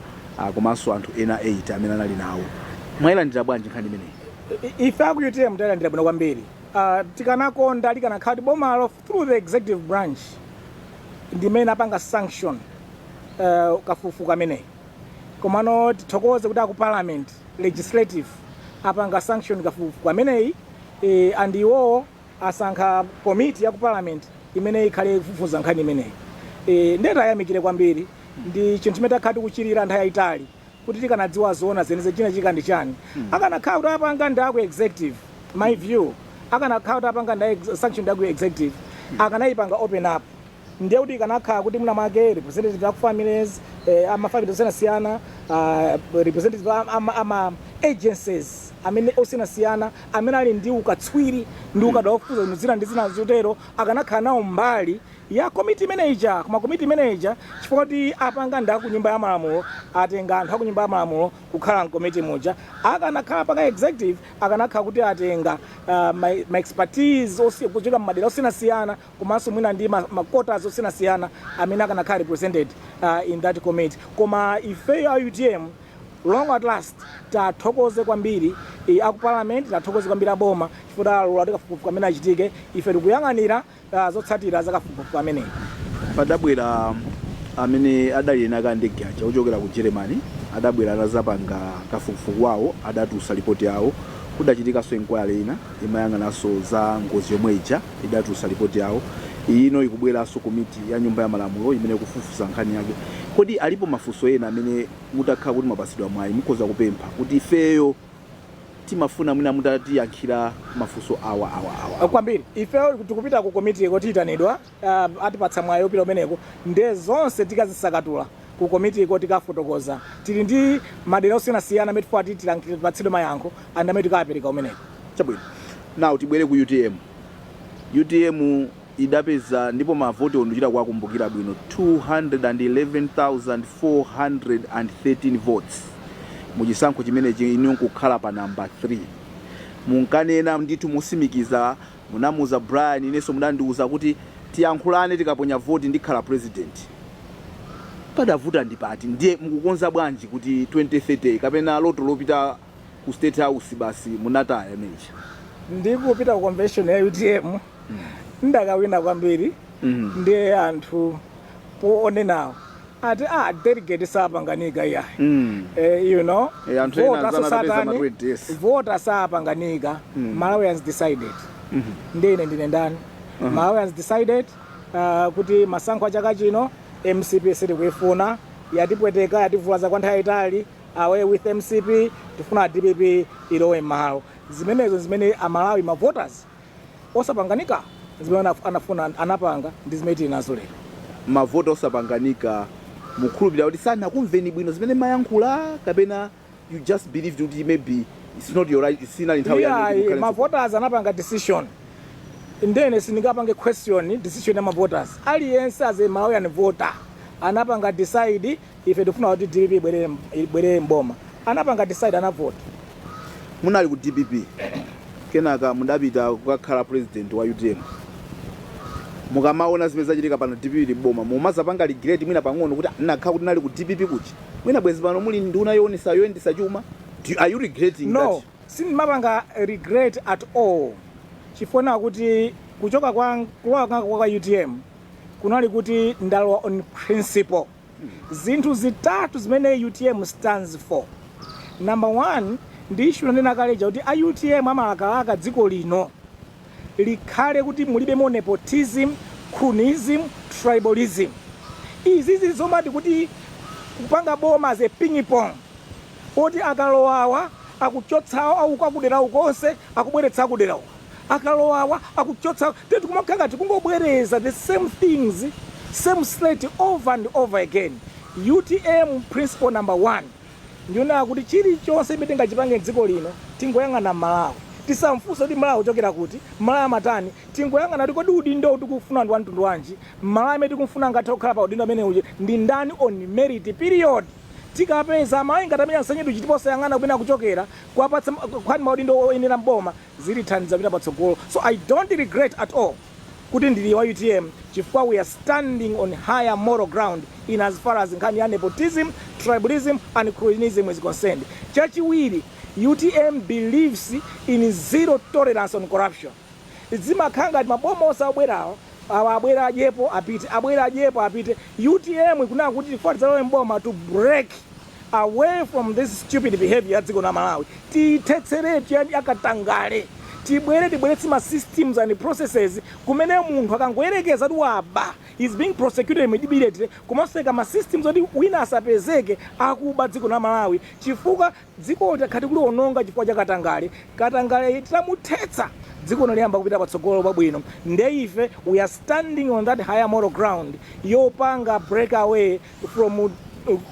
komanso anthu ena 8 amene anali nawo. Mwayilandira bwanji nkhani imeneyi? Ife aku UTM tayilandira bwino kwambiri. Tikanakonda likanakhala kuti bomalo through the executive branch ndimene apanga sanction kafukufuku ameneyi, komano tithokoze kuti aku parliament, legislative, apanga sanction kafukufuku ameneyi and iwowo asankha komiti ya ku parliament imene ikhale ikufufuza nkhani imeneyi. Ndiye tayamikire kwambiri. Ndi chinthu chimene takhala tikuchilira nthawi yayitali kuti tikanadziwa zoona zenizeni china chika ndi chani. Akanakhala kuti apanga ndi aku executive, my view, akanakhala kuti apanga ndi sanction ndi aku executive, akanayipanga open up, ndiye kuti ikanakhala kuti mwina mwake representative aku families, ama families osiyanasiyana, representative ama agencies amene osiyanasiyana amene ali ndi ukatswiri ndi ukadaulo ofufuza zinthu zina ndi zina zotero, akanakhala nawo mbali ya komiti imene ija. Koma komiti imene ija, chifukwa kuti apanga ndi aku Nyumba ya Malamulo, atenga anthu aku Nyumba ya Malamulo kukhala mkomiti muja. Akanakhala paka executive, akanakhala kuti atenga ma expertise kuchoka mmadera osiyanasiyana, komanso mwina ndi ma quotas osiyanasiyana amene akanakhala represented in that committee. Koma ifeyo a UTM, long at last, tathokoze kwambiri aku parliament, tathokoze kwambiri aboma chifukwa alola kuti kafukufuku amene achitike. Ife tikuyang'anira zotsatira za kafukufuku ameneyi. Padabwera amene adali ena ka ndege aja ochokera ku Germany, adabwera atazapanga kafukufuku wawo, adatulutsa ripoti yawo. Kudachitikanso inquiry ina imayang'ananso za ngozi yomwe ija, idatulutsa ripoti yawo. Ino ikubweranso komiti ya Nyumba ya Malamulo imene ikufufuza nkhani yake. Kodi alipo mafunso ena amene mutakhala kuti mwapasidwa mwayi mukhoza kupempha kuti ifeyo timafuna mwina mutatiyankhira mafunso awa, awa, awa? Kwambiri. Ife tikupita ku komiti kotiyitanidwa, atipatsa mwayi opita kumeneko, nde zonse tikazisakatula ku komitiko, tikafotokoza. Tili ndi madera osiyanasiyana amene tifuna tipatsidwe mayankho and amene tikawapereka kumeneko. Chabwino. Now tibwere ku UTM. UTM idapeza, ndipo mavoti ondichita kuwakumbukira bwino, 211,413 votes muchisankho chimenechi, inu nkukhala pa namba 3. Munkanena ndithu musimikiza, munamuza Brian, inenso munandiuza kuti tiyankhulane tikaponya voti ndikhala president. Padavuta ndi pati? Ndiye mukukonza bwanji kuti 2030 kapena loto lopita ku State House basi munataya imenechi? Ndikupita ku convention ya UTM, ndakawina kwambiri. Ndiye anthu poonenawo ati, "Ah, delegate sapanganika iyayi." Eh, anthu ena Voter anzana atapeza ma satani, 20, yes. Voter sapanganika. Malawians decided. Ndiye ine ndine ndani? Malawians decided kuti masankho a chaka chino MCP sitikuifuna, yatipweteka, yativulaza kwa nthawi yayitali. Away with MCP, tifuna DPP ilowe m'malo. Zimenezo zimene Amalawi, ma voters osapanganika, zimene anafuna anapanga, ndi zimene tili nazo lero. Mavota osapanganika, mukhulupirira kuti sanakumveni bwino zimene mayankhula, kapena you just believed kuti maybe it's not your right, sinali nthawi yanu kuti Iyayi, mukhale ma voters anapanga decision, ndene sindingapange question decision ya ma voters. Aliyense as a Malawian voter anapanga decide, ife tifuna kuti DPP ibwerere mboma. Anapanga decide, anavota. Munali ku DPP, kenaka mudapita kukakhala president wa UTM. Mukamaona zimene zachitika pano, DPP ili boma, mumazapanga regret mwina pang'ono kuti nakhala kuti nali ku DPP kuchi mwina bwezi pano muli nduna yoonesa yoyendesa chuma? Are you regretting No, that? sindimapanga regret at all, chifukwa kuti kuchoka kwa kulowa kwanga kwa UTM kunali kuti ndalowa on principle. Zinthu zitatu zimene UTM stands for: number one ndi issue nanena kaleja kuti a UTM amalakalaka dziko lino likhale kuti mulibemo nepotism, cronyism, tribalism. Izizi zomati kuti kupanga boma as a ping pong, oti akalowawa akuchotsawo auko akudera ukonse, akubweretsa akudera uko, akalowawa akuchotsa, teti kumakhala ngati kungobwereza the same things, same slate over and over again. UTM principle number one ndionaa kuti chilichonse imene tingachipange mdziko lino, tingoyang'ana Malawi. Tisamfunse kuti Malawi uchokera kuti, Malawi amatani. Tingoyang'ana kuti kodi udindo tikufuna ndi wamtundu wanji, Malawi amene tikumfuna ngathe kukhala pa udindo amene uja ndi ndani, on merit, period. Tikapeza Malawi ngati amene ansanyetu chitiposayang'ana kumene akuchokera, kuwapatsa kwani maudindo oyenera mboma, zilithandiza kupita patsogolo. So I don't regret at all kuti ndili wa UTM, chifukwa we are standing on higher moral ground in as far as nkhani ya nepotism, tribalism and cronyism is concerned. Chachiwiri, UTM believes in zero tolerance on corruption. Zimakhala ngati maboma onse abwerawo awa, abwera adyepo apite, abwera adyepo apite. UTM ikunena kuti chifukwa tidzalowe mboma to break away from this stupid behavior ya dziko la Malawi, tiyithetseretu yakatangale, tibwere tibweretse ma systems and processes kumene munthu akangoyerekeza kuti waba is being prosecuted immediately, komanso ma systems oti wina asapezeke akuba dziko la Malawi, chifukwa dziko takhati kuliononga chifukwa cha katangale. Katangale titamuthetsa, dziko liyamba kupita patsogolo pabwino. Nde ife we are standing on that higher moral ground yopanga break away from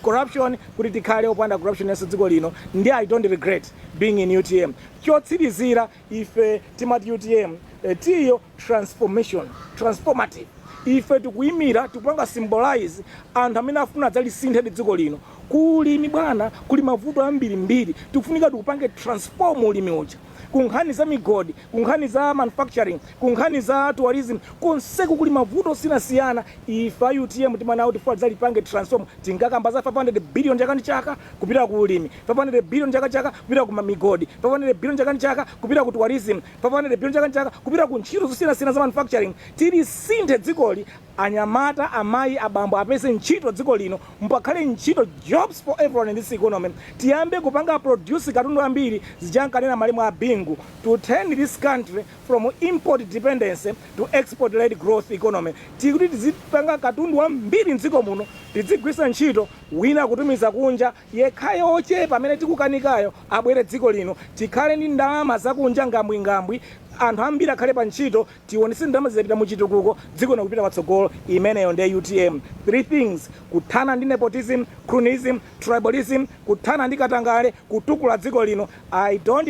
corruption, kuti tikhale opanda corruption yense dziko lino. Ndi I don't regret being in UTM. Chotsirizira, ife timati UTM, tiyo transformation, transformative. Ife tikuyimira, tikupanga symbolize anthu amene afuna adzalisinthe dziko lino. Kulimi bwana, kuli mavuto ambirimbiri, tikufunika tikupange transform ulimi uja, ku nkhani za migodi, ku nkhani za manufacturing, ku nkhani za tourism, konseku kuli mavuto osiyanasiyana. Ife a UTM timana kuti fuwa tidzalipange transform. Tingakamba za 500 billion chaka ndi chaka kupita ku ulimi, 500 billion chaka chaka kupita ku migodi, 500 billion chaka ndi chaka kupita ku tourism, 500 billion chaka ndi chaka kupita ku ntchito zosiyanasiyana za manufacturing. Tilisinthe dzikoli, anyamata, amayi, abambo apeze ntchito dziko lino, mpakhale ntchito, jobs for everyone in this economy. Tiyambe kupanga produce katundu ambiri, zichankanena malemu a Bingu, to turn this country from import dependency to export led growth economy. Tikuti tizipanga katundu ambiri mdziko muno, tizigwisa ntchito, wina kutumiza kunja, yekhayo ochepa amene tikukanikayo abwere dziko lino, tikhale ndi ndalama zakunja ngambwingambwi, anthu ambiri akhale pa ntchito, tionese ndalama zizapita muchitukuko, dziko lino kupita patsogolo. Imeneyo ndiye UTM. Three things: kuthana ndi nepotism, cronyism, tribalism, kuthana ndi katangale, kutukula dziko lino. I don't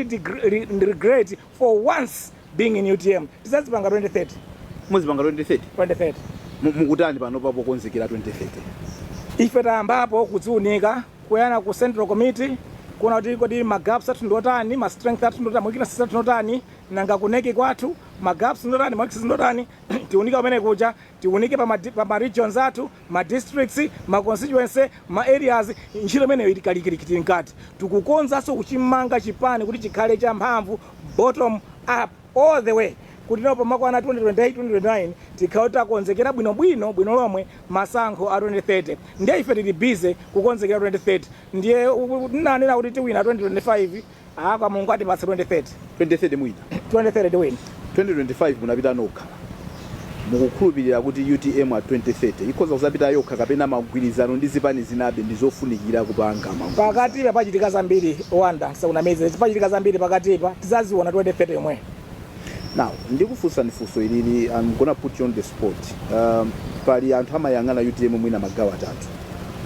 regret for once being in UTM. Tizazipanga 2030. Muzipanga 2030? 2030. Mukutani pano papokonzekera 2030? Ife tayambapo kudziunika, kuyana ku central committee, kuona kuti kodi ma gaps athu ndotani, ma strength athu ndotani, ma weaknesses athu ndotani, nanga ku NEC kwathu ma gaps ndotani, ma weaknesses ndotani. Tiunike pamene kuja, tiunike pa ma regions athu, ma districts, ma constituency, ma areas. Ntchito imeneyo ili kalikiliki mkati. Tikukonzanso kuchimanga chipani kuti chikhale champhamvu, bottom up all the way, kuti napo pamakwana 2028, 2029 tikhale takonzekera bwinobwino, bwino lomwe masankho a 2030. Ndiye ife tili busy kukonzekera 2030. Ndiye tinanena kuti tiwina 2025, akwa Mulungu atipatsa 2030. 2030 mwina? 2030 tiwina. 2025 munapita nokha. Mukukhulupirira kuti UTM a 2030 ikhoza kuzapita yokha, kapena magwirizano ndi zipani zinabe ndi zofunikira kupanga magwirizano? Pakatipa pachitika zambiri, wanda sakunamize, pachitika zambiri pakatipa, tizaziona 2030 yomwe. Now ndikufunsani funso ilili, I'm gonna put you on the spot. Pali anthu amayang'ana UTM mwina magawo atatu.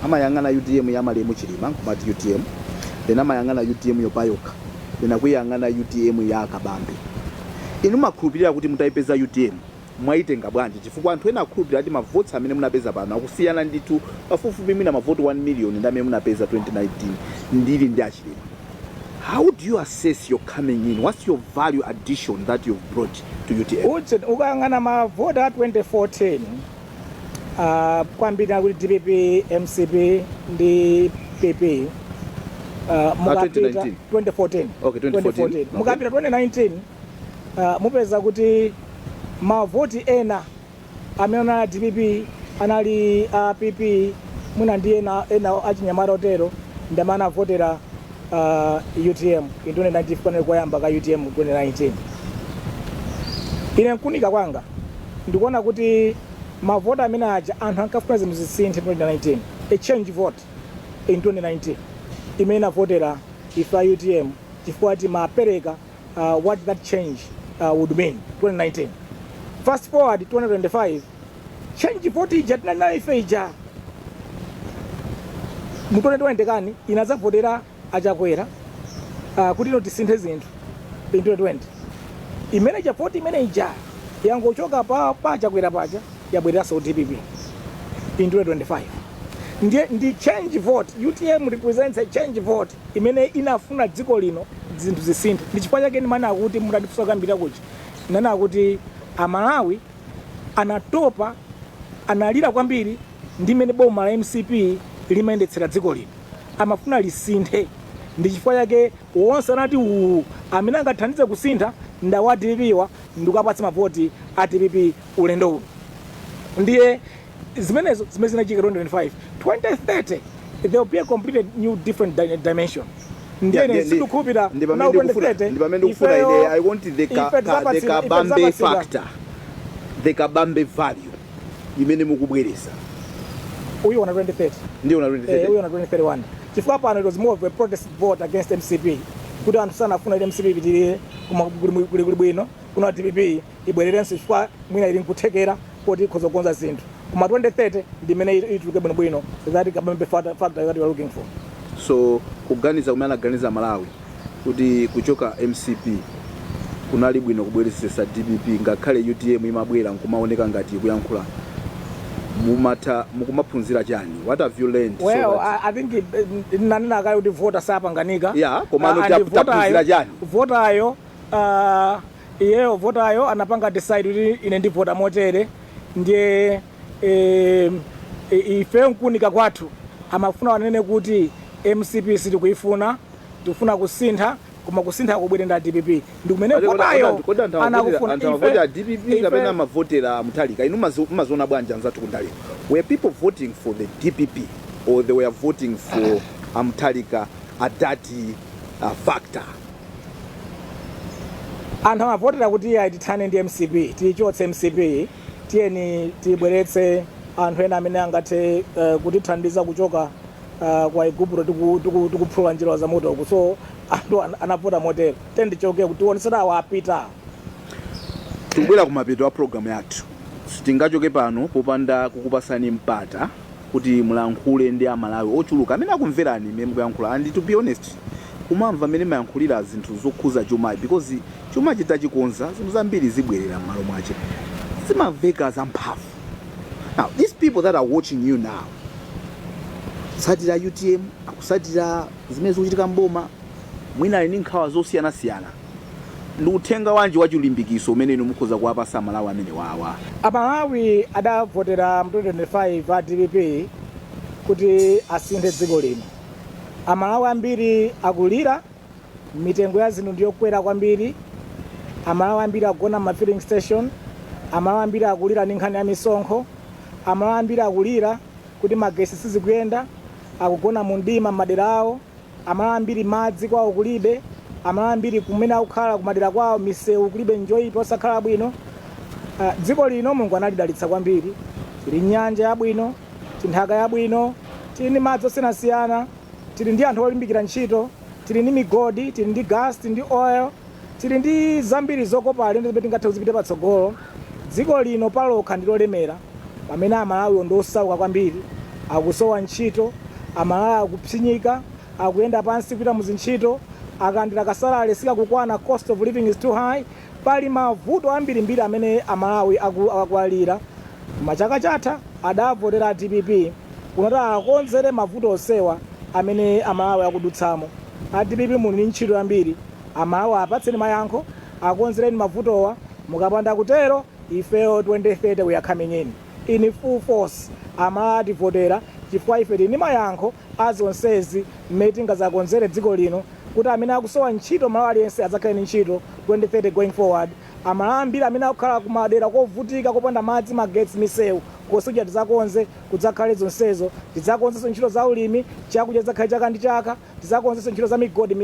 Amayang'ana UTM ya malemu Chilima nkumati UTM, then amayang'ana UTM yopayokha, then akuyang'ana UTM ya Akabambe. Inu makhulupirira kuti mutayipeza UTM mwayitenga bwanji? Chifukwa anthu ena akhulupirira kuti mavoti amene munapeza pano akusiyana ndithu pafupifupi mwina mavoti 1 million ndi amene munapeza 2019 ndili ndi Achilima. How do you assess your coming in? What's your value addition that you've brought to UTM? Utse ukayang'ana mavota a 2014, kwambiri akuti DPP, MCP ndi PP, mukapita 2019. 2014. Okay, 2014. Okay. Mukapita 2019, mupeza kuti mavoti ena amene anali DPP, anali a PP, mwina ndi ena ena achinyamata otero, ndi amene anavotera UTM in 2019, panali koyamba ka UTM 2019. Ine nkunika kwanga ndikuona kuti mavoti amene aja, anthu ankafuna zinthu zisinthe 2019, a change vote in 2019 imene inavotera ife a UTM, chifukwa timapereka what that change would mean 2019. Fast forward 2025, change vote ija tinali nayo ife ija mu 2020 kani inadzavotera aChakwera kuti ino tisinthe zinthu in 2020. Imene ija, voti imene ija yangochoka pa Chakwera paja, yabwereranso ku DPP in 2025. Ndiye ndi change vote. UTM represents a change vote imene inafuna dziko lino zinthu zisinthe. Ndi chifukwa chake ndimanena kuti, mutatifunsa kambira kuja, nana kuti Amalawi anatopa, analira kwambiri ndi mmene boma la MCP limayendetsera dziko lino. Amafuna lisinthe. Ndi chifukwa chake wonse anati uwu amene angathandize kusintha ndawa DPP wa, ndikapatsa mavoti a DPP ulendo uno. Ndiye zimenezo zimene zinachitika 2025. 2030 there will be a completely new, different dimension. Ndiye ine sindikukhulupirira ndi pamene ndikufuna, ndi pamene ndikufuna ine. I want the Kabambe factor, the Kabambe value imene mukubweresa. Uyu wana 2030. Ndiyo na 2030. Eh, uyu wana 2031, chifukwa pano it was more of a protest vote against MCP, kuti anthu sanafuna kuti MCP ipitirire, koma kuli bwino kuna DPP ibwererenso, chifukwa mwina ili nkuthekera kuti ikhoza kukonza zinthu. Koma 2030 ndi imene ituluke bwinobwino that Kabambe factor that we are looking for. So kuganiza kumene anaganiza Malawi kuti kuchoka MCP kunali bwino kubweresesa DPP, ngakhale UTM imabwera nkumaoneka ngati ikuyankhula, mumatha mukumaphunzira chani? What have you learned Well, so that I think nanena kale kuti vota sapanganika. Yeah, komano And taphunzira chani? Votayo, iyeyo votayo anapanga decide kuti ine ndivota motere. Ndiye ife nkunika kwathu amafuna wanene kuti MCP sitikuifuna, tikufuna kusintha, koma kusintha kubwere nda DPP, ndi kumene votayo Kodi anthu anakufuna. anthu amavotera DPP kapena amavotera Mutharika? Inu mumaziona bwanji, anzathu kundalira? Were people voting for the DPP or they were voting for Mutharika, adati factor? Anthu amavotera kuti iye tithane ndi MCP, tiyichotse MCP, tiyeni tibweretse anthu ena amene angathe kutithandiza kuchoka kwa Igupto tikuphula njira za moto uku. So anthu anavota motero, tiyeni tichoke kuti tionesera awo apita. Tikubwera kumapeto a program yathu. Sitingachoke pano popanda kukupasani mpata kuti mulankhule ndi Amalawi ochuluka amene akumverani mmene mukuyankhula. And to be honest, kumamva mmene mayankhulira zinthu zokhuza chumayi, because chuma chitachikonza zinthu zambiri zibwerera m'malo mwache, zimamveka zamphamvu. Now these people that are watching you now, kutsatira UTM, akusatira zimene zikuchitika mboma, mwina ali ndi nkhawa zosiyanasiyana, ndi uthenga wanji wachilimbikiso umene inu mukhoza kuwapasa Amalawi amene wawa? Amalawi adavotera mu 2025 a DPP kuti asinthe dziko lino. Amalawi ambiri akulira, mitengo ya zinthu ndiyokwera kwambiri. Amalawi ambiri agona ma filling station. Amalawi ambiri akulira ndi nkhani ya misonkho. Amalawi ambiri akulira kuti magesi sizikuyenda, akugona mu mdima m'madera awo. Amalawi ambiri madzi kwawo kulibe. Amalawi ambiri kumene akukhala kumadera kwawo misewu kulibe, njoyipa, osakhala bwino. Dziko lino Mulungu analidalitsa kwambiri. Tili nyanja yabwino, tinthaka yabwino, tili ndi madzi osiyanasiyana, tili ndi anthu olimbikira ntchito, tili ndi migodi, tili ndi gas, tili ndi oil, tili ndi zambiri zokopa alendo zimene tingathe kuzipita patsogolo. Dziko lino palokha ndi lolemera, pamene Amalawiwo ndi osauka kwambiri, akusowa ntchito. Amalawi akupsinyika, akuyenda pansi kupita muzintchito, akalandira ka salary sikakukwana, cost of living is too high. Pali mavuto ambirimbiri amene Amalawi akualira. Machaka chatha adavotera DPP kunati akonzere mavuto onsewa amene Amalawi akudutsamo. A DPP muli ndi ntchito yambiri. Amalawi apatseni mayankho, akonzereni mavutowa. Mukapanda kutero, ifeyo 2030 we are coming in full force. Amalawi ativotera chifukwa ife tili ndi mayankho a zonsezi, mmene tingazakonzere dziko lino kuti amene akusowa ntchito, Malawi aliyense adzakhale ndi ntchito 2030 going forward. Amalawi ambiri amene akukhala kumadera kovutika, kopanda madzi, magetsi, misewu kosuja, tidzakonze kudzakhale zonsezo. Tidzakonzenso ntchito za ulimi, chakudya tidzakhale chaka ndi chaka. Tidzakonzenso ntchito za migodi,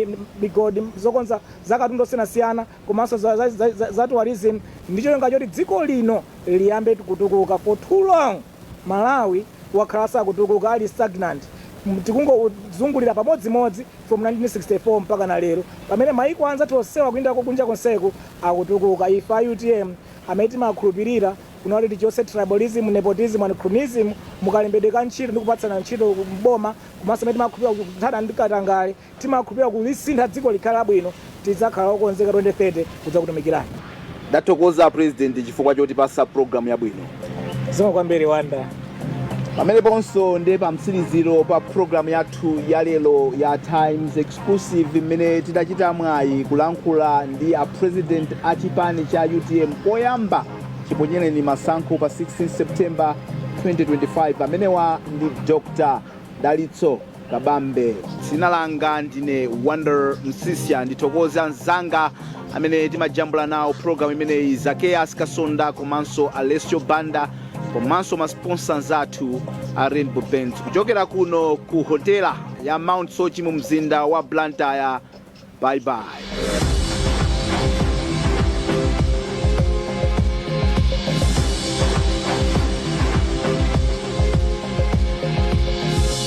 migodi zokonza za katundu osiyanasiyana, komanso za tourism, ndi cholinga choti dziko lino liyambe kutukuka. For too long Malawi wakhala sakutukuka, ali stagnant, tikungozungulira pamodzimodzi from 1964 mpaka na lero, pamene maiko anzathu onsewa kuyenda kunja konseku akutukuka. Ife a UTM amene timakhulupirira kunoti tichotse tribalism, nepotism and cronyism mukalembedwe ka ntchito ndi kupatsana ntchito mboma, komanso amene timakhulupirira kuthana ndi katangale, timakhulupirira kulisintha dziko likhale labwino, tidzakhala okonzeka 2030 kudzakutumikirani. Ndathokoza, President, chifukwa chotipasa program yabwino. Zikomo kwambiri, Wanda. Pameneponso ndi pamtsiriziro pa program yathu ya lero ya Times Exclusive, mmene tidachita mwayi kulankhula ndi a President a chipani cha UTM koyamba chiponyereni masankho pa 16 September 2025. Amenewa ndi Dr Dalitso Kabambe. Dzina langa ndine Wonder Msisya. Ndithokoze anzanga amene timajambula nawo program imeneyi, Zakeas Kasonda komanso Alessio Banda, komanso ma sponsors athu a Rainbow Paints. Kuchokera kuno ku hotela ya Mount Soche mu mzinda wa Blantyre, bye bye.